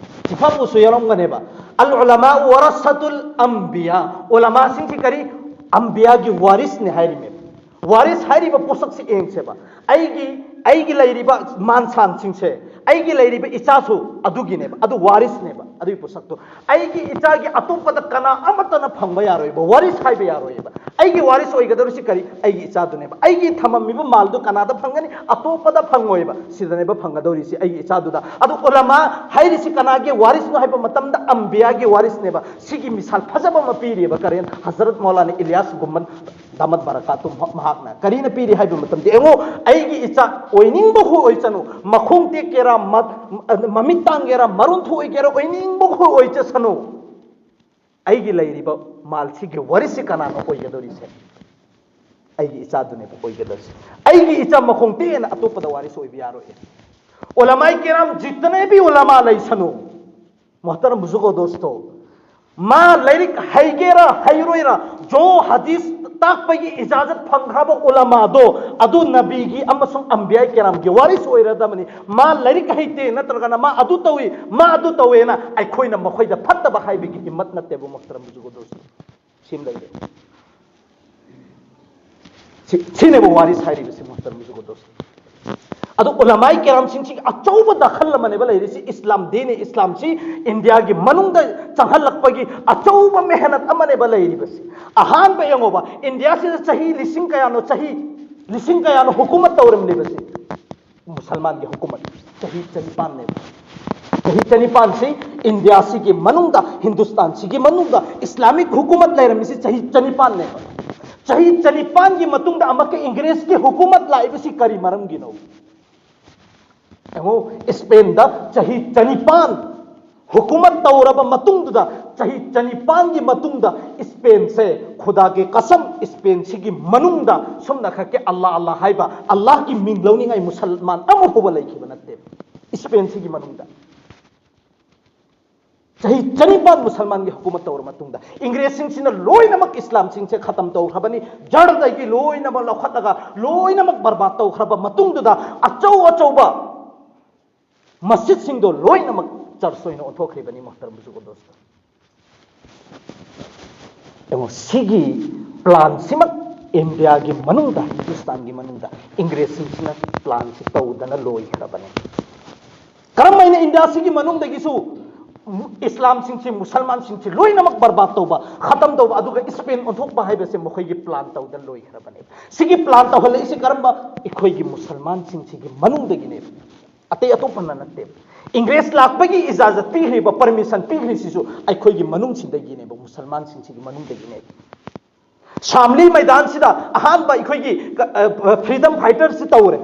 ꯆꯤꯟꯐꯥ ꯄꯨꯁꯨ ꯌꯥꯎꯔꯝꯒꯅꯦꯕ꯫ ꯑꯜ ꯎꯂꯃꯥꯎ ꯋꯥꯔꯁꯥꯇꯨꯜ ꯑꯝꯕꯤꯌꯥ, ꯎꯂꯃꯥꯁꯤꯡꯁꯤ ꯀꯔꯤ? ꯑꯝꯕꯤꯌꯥꯒꯤ ꯋꯥꯔꯤꯁꯅꯤ ꯍꯥꯏꯔꯤꯃꯦꯕ꯫ ꯋꯥꯔꯤꯁ ꯍꯥꯏꯔꯤꯕ ꯄꯣꯠꯁꯛꯁꯤ ꯌꯦꯡꯁꯦꯕ꯫ ꯑꯩꯒꯤ, ꯑꯩꯒꯤ ꯂꯩꯔꯤꯕ ꯃꯥꯟꯁꯥꯟꯁꯤꯡꯁꯦ, ꯑꯩꯒꯤ ꯂꯩꯔꯤꯕ ꯏꯆꯥꯁꯨ ꯑꯗꯨꯒꯤꯅꯦꯕ, ꯑꯗꯨ ꯋꯥꯔꯤꯁꯅꯦꯕ꯫ ꯑꯗꯨꯒꯤ ꯄꯣꯠꯁꯛꯇꯣ ꯑꯩꯒꯤ ꯏꯆꯥꯒꯤ ꯑꯇꯣꯞꯄꯗ ꯀꯅꯥ ꯑꯃꯠꯇꯅ ꯐꯪꯕ ꯌꯥꯔꯣꯏꯕ, ꯋꯥꯔꯤꯁ ꯍꯥꯏꯕ ꯌꯥꯔꯣꯏꯕ꯫ ꯑꯩꯒꯤ ꯋꯥꯔꯤꯁ ꯑꯣꯏꯒꯗꯧꯔꯤꯁꯤ ꯀꯔꯤ? ꯑꯩꯒꯤ ꯏꯆꯥꯗꯨꯅꯦꯕ꯫ ꯑꯩꯒꯤ ꯊꯝꯃꯝꯃꯤꯕ ꯃꯥꯜꯗꯨ ꯀꯅꯥꯗ ꯐꯪꯒꯅꯤ? ꯑꯇꯣꯞꯄꯗ ꯐꯪꯉꯣꯏꯕ꯫ ꯁꯤꯗꯅꯦꯕ ꯐꯪꯒꯗꯧꯔꯤꯁꯤ, ꯑꯩꯒꯤ ꯏꯆꯥꯗꯨꯗ꯫ ꯑꯗꯨ ꯎꯂꯃꯥ ꯍꯥꯏꯔꯤꯁꯤ ꯀꯅꯥꯒꯤ ꯋꯥꯔꯤꯁꯅꯣ ꯍꯥꯏꯕ ꯃꯇꯝꯗ ꯑꯝꯕꯤꯌꯥꯒꯤ ꯋꯥꯔꯤꯁꯅꯦꯕ꯫ ꯁꯤꯒꯤ ꯃꯤꯁꯥꯜ ꯐꯖꯕ ꯑꯃ ꯄꯤꯔꯤꯕ ꯀꯔꯦꯟ ꯍꯖꯔꯠ ꯃꯧꯂꯥꯅꯥ ꯏꯂꯤꯌꯥꯁ ꯒꯨꯝꯕꯟ ꯗꯥꯃꯠ ꯕꯔꯀꯥꯇꯨꯝ ꯃꯍꯥꯛꯅ ꯀꯔꯤꯅ ꯄꯤꯔꯤ ꯍꯥꯏꯕ ꯃꯇꯝꯗ, ꯌꯦꯡꯉꯨ, ꯑꯩꯒꯤ ꯏꯆꯥ ꯑꯣꯏꯅꯤꯡꯕ ꯍꯨ ꯑꯣꯏꯁꯅꯨ, ꯃꯈꯣꯡ ꯇꯦꯛꯀꯦꯔꯥ, ꯃ-, ꯃꯃꯤꯠ ꯇꯥꯡꯒꯦꯔꯥ, ꯃꯔꯨꯟ ꯊꯣꯛꯏꯒꯦꯔꯥ, ꯑꯣꯏꯅꯤꯡꯕ ꯍꯨ ꯑꯣꯏꯖꯁꯅꯨ, ꯑꯩꯒꯤ ꯂꯩꯔꯤꯕ ꯃꯥꯜꯁꯤꯒꯤ ꯋꯥꯔꯤꯁꯤ ꯀꯅꯥꯅꯣ ꯑꯣꯏꯒꯗꯧꯔꯤꯁꯦ? ꯑꯩꯒꯤ ꯏꯆꯥꯗꯨꯅꯦꯕ ꯑꯣꯏꯒꯗꯧꯔꯤꯁꯦ꯫ ꯑꯩꯒꯤ ꯏꯆꯥ ꯃꯈꯣꯡ ꯇꯦꯛꯑꯦꯅ ꯑꯇꯣꯞꯄꯗ ꯋꯥꯔꯤꯁ ꯑꯣꯏꯕ ꯌꯥꯔꯣꯏ꯫ ꯎꯂꯃꯥꯏ ꯀꯦꯔꯥꯝ ꯖꯤꯠꯇꯅꯦꯕꯤ ꯎꯂꯃꯥ ꯂꯩꯁꯅꯨ꯫ ꯃꯣꯍꯇꯔꯝ ꯕꯨꯖꯨꯒꯣ ꯗꯣꯁꯇꯣ, ꯃꯥ ꯂꯥꯏꯔꯤꯛ ꯍꯩꯒꯦꯔꯥ ꯍꯩꯔꯣꯏꯔꯥ, ꯖꯣ ꯍꯗꯤꯁ ꯇꯥꯛꯄꯒꯤ ꯏꯖꯥꯖꯠ ꯐꯪꯈ꯭ꯔꯕ ꯎꯂꯃꯥꯗꯣ, ꯑꯗꯨ ꯅꯕꯤꯒꯤ ꯑꯃꯁꯨꯡ ꯑꯝꯕꯤꯌꯥ ꯀꯦꯔꯥꯝꯒꯤ ꯋꯥꯔꯤꯁ ꯑꯣꯏꯔꯗꯕꯅꯤ꯫ ꯃꯥ ꯂꯥꯏꯔꯤꯛ ꯍꯩꯇꯦ, ꯅꯠꯇ꯭ꯔꯒꯅ ꯃꯥ ꯑꯗꯨ ꯇꯧꯏ, ꯃꯥ ꯑꯗꯨ ꯇꯧꯋꯦꯅ ꯑꯩꯈꯣꯏꯅ ꯃꯈꯣꯏꯗ ꯐꯠꯇꯕ ꯍꯥꯏꯕꯒꯤ ꯍꯤꯝꯃꯠ ꯅꯠꯇꯦꯕ, ꯃꯣꯍꯇꯔꯝ ꯕꯨꯖꯨꯒꯣ ꯗꯣꯁꯇꯣ꯫ ꯁꯤ ꯑꯃ ꯂꯩꯔꯦ꯫ ꯁꯤ-, ꯁꯤꯅꯦꯕ ꯋꯥꯔꯤꯁ ꯍꯥꯏꯔꯤꯕꯁꯤ, ꯃꯣꯍꯇꯔꯝ ꯕꯨꯖꯨꯒꯣ ꯗꯣꯁꯇꯣ꯫ ꯑꯗꯣ ꯎꯂꯃꯥꯏ ꯀꯦꯔꯥꯝꯁꯤꯡꯁꯤ ꯑꯆꯧꯕ ꯗꯈꯜ ꯑꯃꯅꯦꯕ ꯂꯩꯔꯤꯁꯤ꯫ ꯏꯁꯂꯥꯝ ꯗꯤꯟ ꯏꯁꯂꯥꯝꯁꯤ ꯏꯟꯗꯤꯌꯥꯒꯤ ꯃꯅꯨꯡꯗ ꯆꯪꯍꯜꯂꯛꯄꯒꯤ ꯑꯆꯧꯕ ꯃꯦꯍꯅꯠ ꯑꯃꯅꯦꯕ ꯂꯩꯔꯤꯕꯁꯤ꯫ ꯑꯍꯥꯟꯕ ꯌꯦꯡꯉꯣꯕ, ꯏꯟꯗꯤꯌꯥꯁꯤꯗ ꯆꯍꯤ ꯂꯤꯁꯤꯡ ꯀꯌꯥꯅꯣ, ꯆꯍꯤ ꯂꯤꯁꯤꯡ ꯀꯌꯥꯅꯣ ꯍꯨꯀꯨꯃꯠ ꯇꯧꯔꯝꯂꯤꯕꯁꯤ? ꯁꯜꯃꯥꯟꯒꯤ ꯍꯨꯀꯨꯃꯠ ꯆꯍꯤ ꯆꯅꯤꯄꯥꯟꯅꯦꯕ꯫ ꯆꯍꯤ ꯆꯅꯤꯄꯥꯟꯁꯤ ꯏꯟꯗꯤꯌꯥꯁꯤꯒꯤ ꯃꯅꯨꯡꯗ, ꯍꯤꯟꯗꯨꯁꯇꯥꯟꯁꯤꯒꯤ ꯃꯅꯨꯡꯗ ꯏꯁꯂꯥꯃꯤꯛ ꯍꯨꯀꯨꯃꯠ ꯂꯩꯔꯝꯃꯤꯁꯤ ꯆꯍꯤ ꯆꯅꯤꯄꯥꯟꯅꯦꯕ꯫ ꯆꯍꯤ ꯆꯅꯤꯄꯥꯟꯒꯤ ꯃꯇꯨꯡꯗ ꯑꯃꯨꯛꯀ ꯏꯪꯒ꯭ꯔꯦꯖꯀꯤ ꯍꯨꯀꯨꯃꯠ ꯂꯥꯛꯏꯕꯁꯤ ꯀꯔꯤ ꯃꯔꯝꯒꯤꯅꯣ? ꯌꯦꯡꯉꯨ, ꯏꯁꯄꯦꯟꯗ ꯆꯍꯤ ꯆꯅꯤꯄꯥꯟ ꯍꯨꯀꯨꯃꯠ ꯇꯧꯔꯕ ꯃꯇꯨꯡꯗꯨꯗ, ꯆꯍꯤ ꯆꯅꯤꯄꯥꯟꯒꯤ ꯃꯇꯨꯡꯗ ꯏꯁꯄꯦꯟꯁꯦ, ꯈꯨꯗꯥꯒꯤ ꯀꯁꯝ, ꯏꯁꯄꯦꯟꯁꯤꯒꯤ ꯃꯅꯨꯡꯗ ꯁꯣꯝ ꯅꯥꯀꯟꯒꯤ ꯑꯜꯂꯥ ꯑꯜꯂꯥ ꯍꯥꯏꯕ ꯑꯜꯂꯥꯍꯒꯤ ꯃꯤꯡ ꯂꯧꯅꯤꯡꯉꯥꯏ ꯃꯨꯁꯜꯃꯥꯟ ꯑꯃ ꯐꯥꯎꯕ ꯂꯩꯈꯤꯕ ꯅꯠꯇꯦ ꯏꯁꯄꯦꯟꯁꯤꯒꯤ ꯃꯅꯨꯡꯗ꯫ ꯆꯍꯤ ꯆꯅꯤꯄꯥꯟ ꯃꯨꯁꯜꯃꯥꯟꯒꯤ ꯍꯨꯀꯨꯃꯠ ꯇꯧꯔꯕ ꯃꯇꯨꯡꯗ ꯏꯪꯒ꯭ꯔꯦꯖꯁꯤꯡꯁꯤꯅ ꯂꯣꯏꯅꯃꯛ ꯏꯁꯂꯥꯝꯁꯤꯡꯁꯦ ꯈꯇꯝ ꯇꯧꯈ꯭ꯔꯕꯅꯤ, ꯖꯔꯗꯒꯤ ꯂꯣꯏꯅꯃꯛ ꯂꯧꯈꯠꯂꯒ ꯂꯣꯏꯅꯃꯛ ꯕꯔꯕꯥꯗ ꯇꯧꯈ꯭ꯔꯕ ꯃꯇꯨꯡꯗꯨꯗ ꯑꯆꯧ ꯑꯆꯧꯕ ꯃꯁꯖꯤꯗꯁꯤꯡꯗꯣ ꯂꯣꯏꯅꯃꯛ ꯆꯔꯆ ꯑꯣꯏꯅ ꯑꯣꯟꯊꯣꯛꯈ꯭ꯔꯤꯕꯅꯤ꯫ ꯃꯣꯍꯇꯔꯝ ꯕꯨꯖꯨꯔꯒ ꯗꯣꯁꯇꯣ, ꯌꯦꯡꯉꯣ, ꯁꯤꯒꯤ ꯄ꯭ꯂꯥꯟꯁꯤꯃꯛ ꯏꯟꯗꯤꯌꯥꯒꯤ ꯃꯅꯨꯡꯗ, ꯍꯤꯟꯗꯨꯁꯇꯥꯟꯒꯤ ꯃꯅꯨꯡꯗ ꯏꯪꯒ꯭ꯔꯦꯖꯁꯤꯡꯁꯤꯅ ꯄ꯭ꯂꯥꯟꯁꯤ ꯇꯧꯗꯅ ꯂꯣꯏꯈ꯭ꯔꯕꯅꯤ꯫ ꯀꯔꯝ ꯍꯥꯏꯅ ꯏꯟꯗꯤꯌꯥꯁꯤꯒꯤ ꯃꯅꯨꯡꯗꯒꯤꯁꯨ ꯏꯁꯂꯥꯝꯁꯤꯡꯁꯤ, ꯃꯨꯁꯜꯃꯥꯟꯁꯤꯡꯁꯤ ꯂꯣꯏꯅꯃꯛ ꯕꯔꯕꯥꯗ ꯇꯧꯕ, ꯈꯇꯝ ꯇꯧꯕ, ꯑꯗꯨꯒ ꯏꯁꯄꯦꯟ ꯑꯣꯟꯊꯣꯛꯄ ꯍꯥꯏꯕꯁꯦ ꯃꯈꯣꯏꯒꯤ ꯄ꯭ꯂꯥꯟ ꯇꯧꯗꯅ ꯂꯣꯏꯈ꯭ꯔꯕꯅꯦꯕ꯫ ꯁꯤꯒꯤ ꯄ꯭ꯂꯥꯟ ꯇꯧꯍꯜꯂꯛꯏꯁꯤ ꯀꯔꯝꯕ? ꯑꯩꯈꯣꯏꯒꯤ ꯃꯨꯁꯜꯃꯥꯟꯁꯤꯡꯁꯤꯒꯤ ꯃꯅꯨꯡꯗꯒꯤꯅꯦꯕ, ꯑꯇꯩ ꯑꯇꯣꯞꯄꯅ ꯅꯠꯇꯦꯕ꯫ ꯏꯪꯒ꯭ꯔꯦꯖ ꯂꯥꯛꯄꯒꯤ ꯏꯖꯥꯖꯠ ꯄꯤꯈ꯭ꯔꯤꯕ, ꯄꯔꯃꯤꯁꯟ ꯄꯤꯈ꯭ꯔꯤꯁꯤꯁꯨ ꯑꯩꯈꯣꯏꯒꯤ ꯃꯅꯨꯡꯁꯤꯗꯒꯤꯅꯦꯕ, ꯃꯨꯁꯜꯃꯥꯟꯁꯤꯡꯁꯤꯒꯤ ꯃꯅꯨꯡꯗꯒꯤꯅꯦꯕ꯫ ꯁꯥꯝꯂꯤ ꯃꯩꯗꯥꯟꯁꯤꯗ ꯑꯍꯥꯟꯕ ꯑꯩꯈꯣꯏꯒꯤ ꯐ꯭ꯔꯤꯗꯝ ꯐꯥꯏꯇꯔꯁꯤ ꯇꯧꯔꯦ,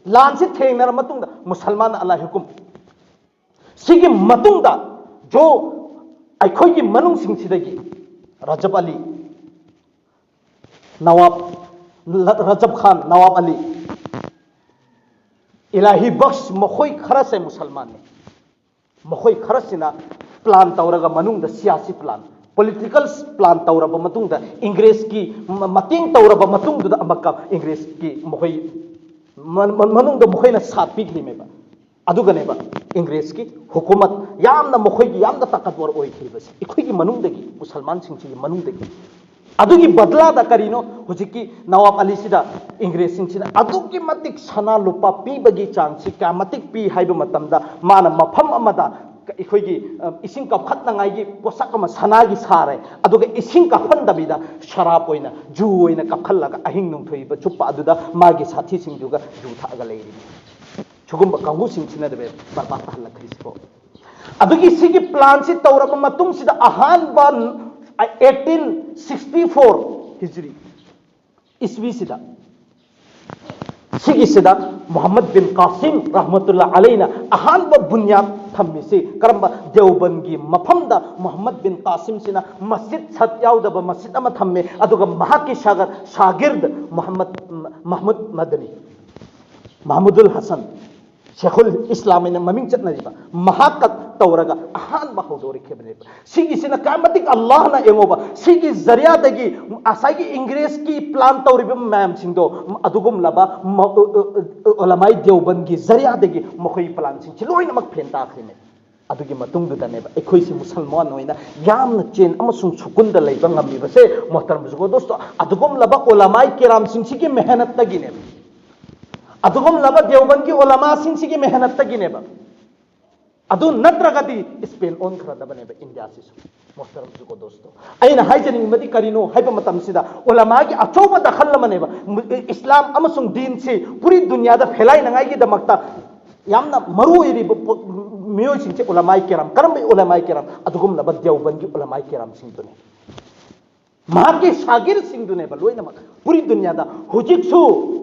ꯂꯥꯟꯁꯤ ꯊꯦꯡꯅꯔ ꯃꯇꯨꯡꯗ ꯃꯨꯁꯜꯃꯥꯟ ꯑꯂꯥ ꯍꯨꯀꯨꯝ꯫ ꯁꯤꯒꯤ ꯃꯇꯨꯡꯗ ꯖꯣ ꯑꯩꯈꯣꯏꯒꯤ ꯃꯅꯨꯡꯁꯤꯡꯁꯤꯗꯒꯤ ꯔꯖꯕ ꯑꯂꯤ, ꯅꯋꯥꯕ ꯔꯖꯕ ꯈꯥꯟ, ꯅꯋꯥꯕ ꯑꯂꯤ, ꯏꯂꯥꯍꯤ ꯕꯈꯁ, ꯃꯈꯣꯏ ꯈꯔꯁꯦ ꯃꯨꯁꯜꯃꯥꯟꯅꯤ꯫ ꯃꯈꯣꯏ ꯈꯔꯁꯤꯅ ꯄ꯭ꯂꯥꯟ ꯇꯧꯔꯒ ꯃꯅꯨꯡꯗ ꯁꯤꯌꯥꯁꯤ ꯄ꯭ꯂꯥꯟ, ꯄꯣꯂꯤꯇꯤꯀꯦꯜ ꯄ꯭ꯂꯥꯟ ꯇꯧꯔꯕ ꯃꯇꯨꯡꯗ, ꯏꯪꯒ꯭ꯔꯦꯖꯀꯤ ꯃ-, ꯃꯇꯦꯡ ꯇꯧꯔꯕ ꯃꯇꯨꯡꯗꯨꯗ ꯑꯃꯨꯛꯀ ꯏꯪꯒ꯭ꯔꯦꯖꯀꯤ ꯃꯈꯣꯏ ꯃ-, ꯃ-, ꯃꯅꯨꯡꯗ ꯃꯈꯣꯏꯅ ꯁꯥꯠ ꯄꯤꯈ꯭ꯔꯤꯃꯦꯕ꯫ ꯑꯗꯨꯒꯅꯦꯕ ꯏꯪꯒ꯭ꯔꯦꯖꯀꯤ ꯍꯨꯀꯨꯃꯠ ꯌꯥꯝꯅ, ꯃꯈꯣꯏꯒꯤ ꯌꯥꯝꯅ ꯇꯥꯀꯠꯋꯔ ꯑꯣꯏꯈꯤꯕꯁꯦ, ꯑꯩꯈꯣꯏꯒꯤ ꯃꯅꯨꯡꯗꯒꯤ, ꯃꯨꯁꯜꯃꯥꯟꯁꯤꯡꯁꯤꯒꯤ ꯃꯅꯨꯡꯗꯒꯤ꯫ ꯑꯗꯨꯒꯤ ꯕꯗꯂꯥꯗ ꯀꯔꯤꯅꯣ? ꯍꯧꯖꯤꯛꯀꯤ ꯅꯋꯥꯕ ꯑꯂꯤꯁꯤꯗ ꯏꯪꯒ꯭ꯔꯦꯖꯁꯤꯡꯁꯤꯅ ꯑꯗꯨꯛꯀꯤ ꯃꯇꯤꯛ ꯁꯅꯥ ꯂꯨꯄꯥ ꯄꯤꯕꯒꯤ ꯆꯥꯡꯁꯤ ꯀꯌꯥ ꯃꯇꯤꯛ ꯄꯤ ꯍꯥꯏꯕ ꯃꯇꯝꯗ, ꯃꯥꯅ ꯃꯐꯝ ꯑꯃꯗ ꯑꯩꯈꯣꯏꯒꯤ, ꯑ, ꯏꯁꯤꯡ ꯀꯥꯞꯈꯠꯅꯉꯥꯏꯒꯤ ꯄꯣꯠꯁꯛ ꯑꯃ ꯁꯅꯥꯒꯤ ꯁꯥꯔꯦ, ꯑꯗꯨꯒ ꯏꯁꯤꯡ ꯀꯥꯞꯍꯟꯗꯕꯤꯗ ꯁꯔꯥꯞ ꯑꯣꯏꯅ, ꯖꯨ ꯑꯣꯏꯅ ꯀꯥꯞꯍꯜꯂꯒ ꯑꯍꯤꯡ ꯅꯣꯡꯊꯣꯏꯕ ꯆꯨꯞꯄ ꯑꯗꯨꯗ ꯃꯥꯒꯤ ꯁꯥꯊꯤꯁꯤꯡꯗꯨꯒ ꯖꯨ ꯊꯛꯑꯒ ꯂꯩꯔꯤꯅꯤ꯫ ꯁꯤꯒꯨꯝꯕ ꯀꯥꯡꯕꯨꯁꯤꯡꯁꯤꯅ ꯕꯔꯕꯥꯗ ꯇꯥꯍꯜꯂꯛꯈ꯭ꯔꯤꯁꯤꯀꯣ꯫ ꯑꯗꯨꯒꯤ ꯁꯤꯒꯤ ꯄ꯭ꯂꯥꯟꯁꯤ ꯇꯧꯔꯕ ꯃꯇꯨꯡꯁꯤꯗ ꯑꯍꯥꯟꯕ eighteen sixty four Hijri ꯏꯁꯋꯤꯁꯤꯗ ꯁꯤꯒꯤꯁꯤꯗ ꯃꯨꯍꯝꯃꯗ ꯕꯤꯟ ꯀꯥꯁꯤꯝ ꯔꯍꯃꯇꯨꯜꯂꯥ ꯑꯂꯩꯅ ꯑꯍꯥꯟꯕ ꯕꯨꯅꯤꯌꯥꯗ ꯊꯝꯃꯤꯁꯤ ꯀꯔꯝꯕ? ꯗꯦꯎꯕꯟꯒꯤ ꯃꯐꯝꯗ ꯃꯨꯍꯝꯃꯗ ꯕꯤꯟ ꯀꯥꯁꯤꯝꯁꯤꯅ ꯃꯁꯖꯤꯗ ꯁꯠ ꯌꯥꯎꯗꯕ ꯃꯁꯖꯤꯗ ꯑꯃ ꯊꯝꯃꯦ꯫ ꯑꯗꯨꯒ ꯃꯍꯥꯛꯀꯤ ꯁꯥꯒꯔ ꯁꯥꯒꯤꯔꯗ ꯃꯨꯍꯝꯃꯗ ꯃꯍꯃꯨꯗ ꯃꯗꯅꯤ, ꯃꯍꯃꯨꯗꯨꯜ ꯍꯁꯟ, ꯁꯦꯈꯨꯜ ꯏꯁꯂꯥꯝ ꯍꯥꯏꯅ ꯃꯃꯤꯡ ꯆꯠꯅꯔꯤꯕ ꯃꯍꯥꯛꯀ ꯇꯧꯔꯒ ꯑꯍꯥꯟꯕ ꯍꯧꯗꯣꯔꯛꯈꯤꯕꯅꯦꯕ꯫ ꯁꯤꯒꯤꯁꯤꯅ ꯀꯌꯥꯃꯇꯤꯛ ꯑꯜꯂꯥꯍꯅ, ꯌꯦꯡꯉꯣꯕ, ꯁꯤꯒꯤ ꯖꯔꯤꯌꯥꯗꯒꯤ ꯉꯁꯥꯏꯒꯤ ꯏꯪꯒ꯭ꯔꯦꯖꯀꯤ ꯄ꯭ꯂꯥꯟ ꯇꯧꯔꯤꯕ ꯃꯌꯥꯝꯁꯤꯡꯗꯣ, ꯑꯗꯨꯒꯨꯝꯂꯕ ꯃ-, ꯎ-, ꯎ-, ꯎ-, ꯎꯂꯃꯥꯏ ꯗꯦꯎꯕꯟꯒꯤ ꯖꯔꯤꯌꯥꯗꯒꯤ ꯃꯈꯣꯏꯒꯤ ꯄ꯭ꯂꯥꯟꯁꯤꯡꯁꯤ ꯂꯣꯏꯅꯃꯛ ꯐꯦꯟ ꯇꯥꯈ꯭ꯔꯤꯅꯦ꯫ ꯑꯗꯨꯒꯤ ꯃꯇꯨꯡꯗꯨꯗꯅꯦꯕ ꯑꯩꯈꯣꯏꯁꯤ ꯃꯨꯁꯜꯃꯥꯟ ꯑꯣꯏꯅ ꯌꯥꯝꯅ ꯆꯦꯟ ꯑꯃꯁꯨꯡ ꯁꯨꯀꯨꯟꯗ ꯂꯩꯕ ꯉꯝꯃꯤꯕꯁꯦ, ꯃꯣꯍꯇꯔꯝ ꯕꯨꯖꯨꯔꯒꯣ ꯗꯣꯁꯇꯣ, ꯑꯗꯨꯒꯨꯝꯂꯕ ꯎꯂꯃꯥꯏ ꯀꯤꯔꯥꯝꯁꯤꯡꯁꯤꯒꯤ ꯃꯦꯍꯅꯠꯇꯒꯤꯅꯦꯕ꯫ ꯑꯗꯨꯒꯨꯝꯂꯕ ꯗꯦꯎꯕꯟꯒꯤ ꯎꯂꯃꯥꯁꯤꯡꯁꯤꯒꯤ ꯃꯦꯍꯅꯠꯇꯒꯤꯅꯦꯕ꯫ ꯑꯗꯨ ꯅꯠꯇ꯭ꯔꯒꯗꯤ ꯏꯁꯄꯦꯟ ꯑꯣꯟꯈ꯭ꯔꯗꯕꯅꯦꯕ ꯏꯟꯗꯤꯌꯥꯁꯤꯁꯨ꯫ ꯃꯣꯍꯇꯔꯝ ꯕꯨꯖꯨꯔꯒꯣ ꯗꯣꯁꯇꯣ, ꯑꯩꯅ ꯍꯥꯏꯖꯅꯤꯡꯕꯗꯤ ꯀꯔꯤꯅꯣ ꯍꯥꯏꯕ ꯃꯇꯝꯁꯤꯗ, ꯎꯂꯃꯥꯒꯤ ꯑꯆꯧꯕ ꯗꯈꯜ ꯑꯃꯅꯦꯕ꯫ ꯏꯁꯂꯥꯝ ꯑꯃꯁꯨꯡ ꯗꯤꯟꯁꯤ ꯄꯨꯔꯤ ꯗꯨꯅꯤꯌꯥꯗ ꯐꯦꯂꯥꯏꯅꯉꯥꯏꯒꯤꯗꯃꯛꯇ ꯌꯥꯝꯅ ꯃꯔꯨ ꯑꯣꯏꯔꯤꯕ ꯄꯣ-, ꯃꯤꯑꯣꯏꯁꯤꯡꯁꯦ ꯎꯂꯃꯥꯏ ꯀꯤꯔꯥꯝ꯫ ꯀꯔꯝꯕ ꯎꯂꯃꯥꯏ ꯀꯤꯔꯥꯝ? ꯑꯗꯨꯒꯨꯝꯂꯕ ꯗꯦꯎꯕꯟꯒꯤ ꯎꯂꯃꯥꯏ ꯀꯤꯔꯥꯝꯁꯤꯡꯗꯨꯅꯦ, ꯃꯍꯥꯛꯀꯤ ꯁꯥꯒꯤꯔꯁꯤꯡꯗꯨꯅꯦꯕ ꯂꯣꯏꯅꯃꯛ꯫ ꯄꯨꯔꯤ ꯗꯨꯅꯤꯌꯥꯗ ꯍꯧꯖꯤꯛꯁꯨ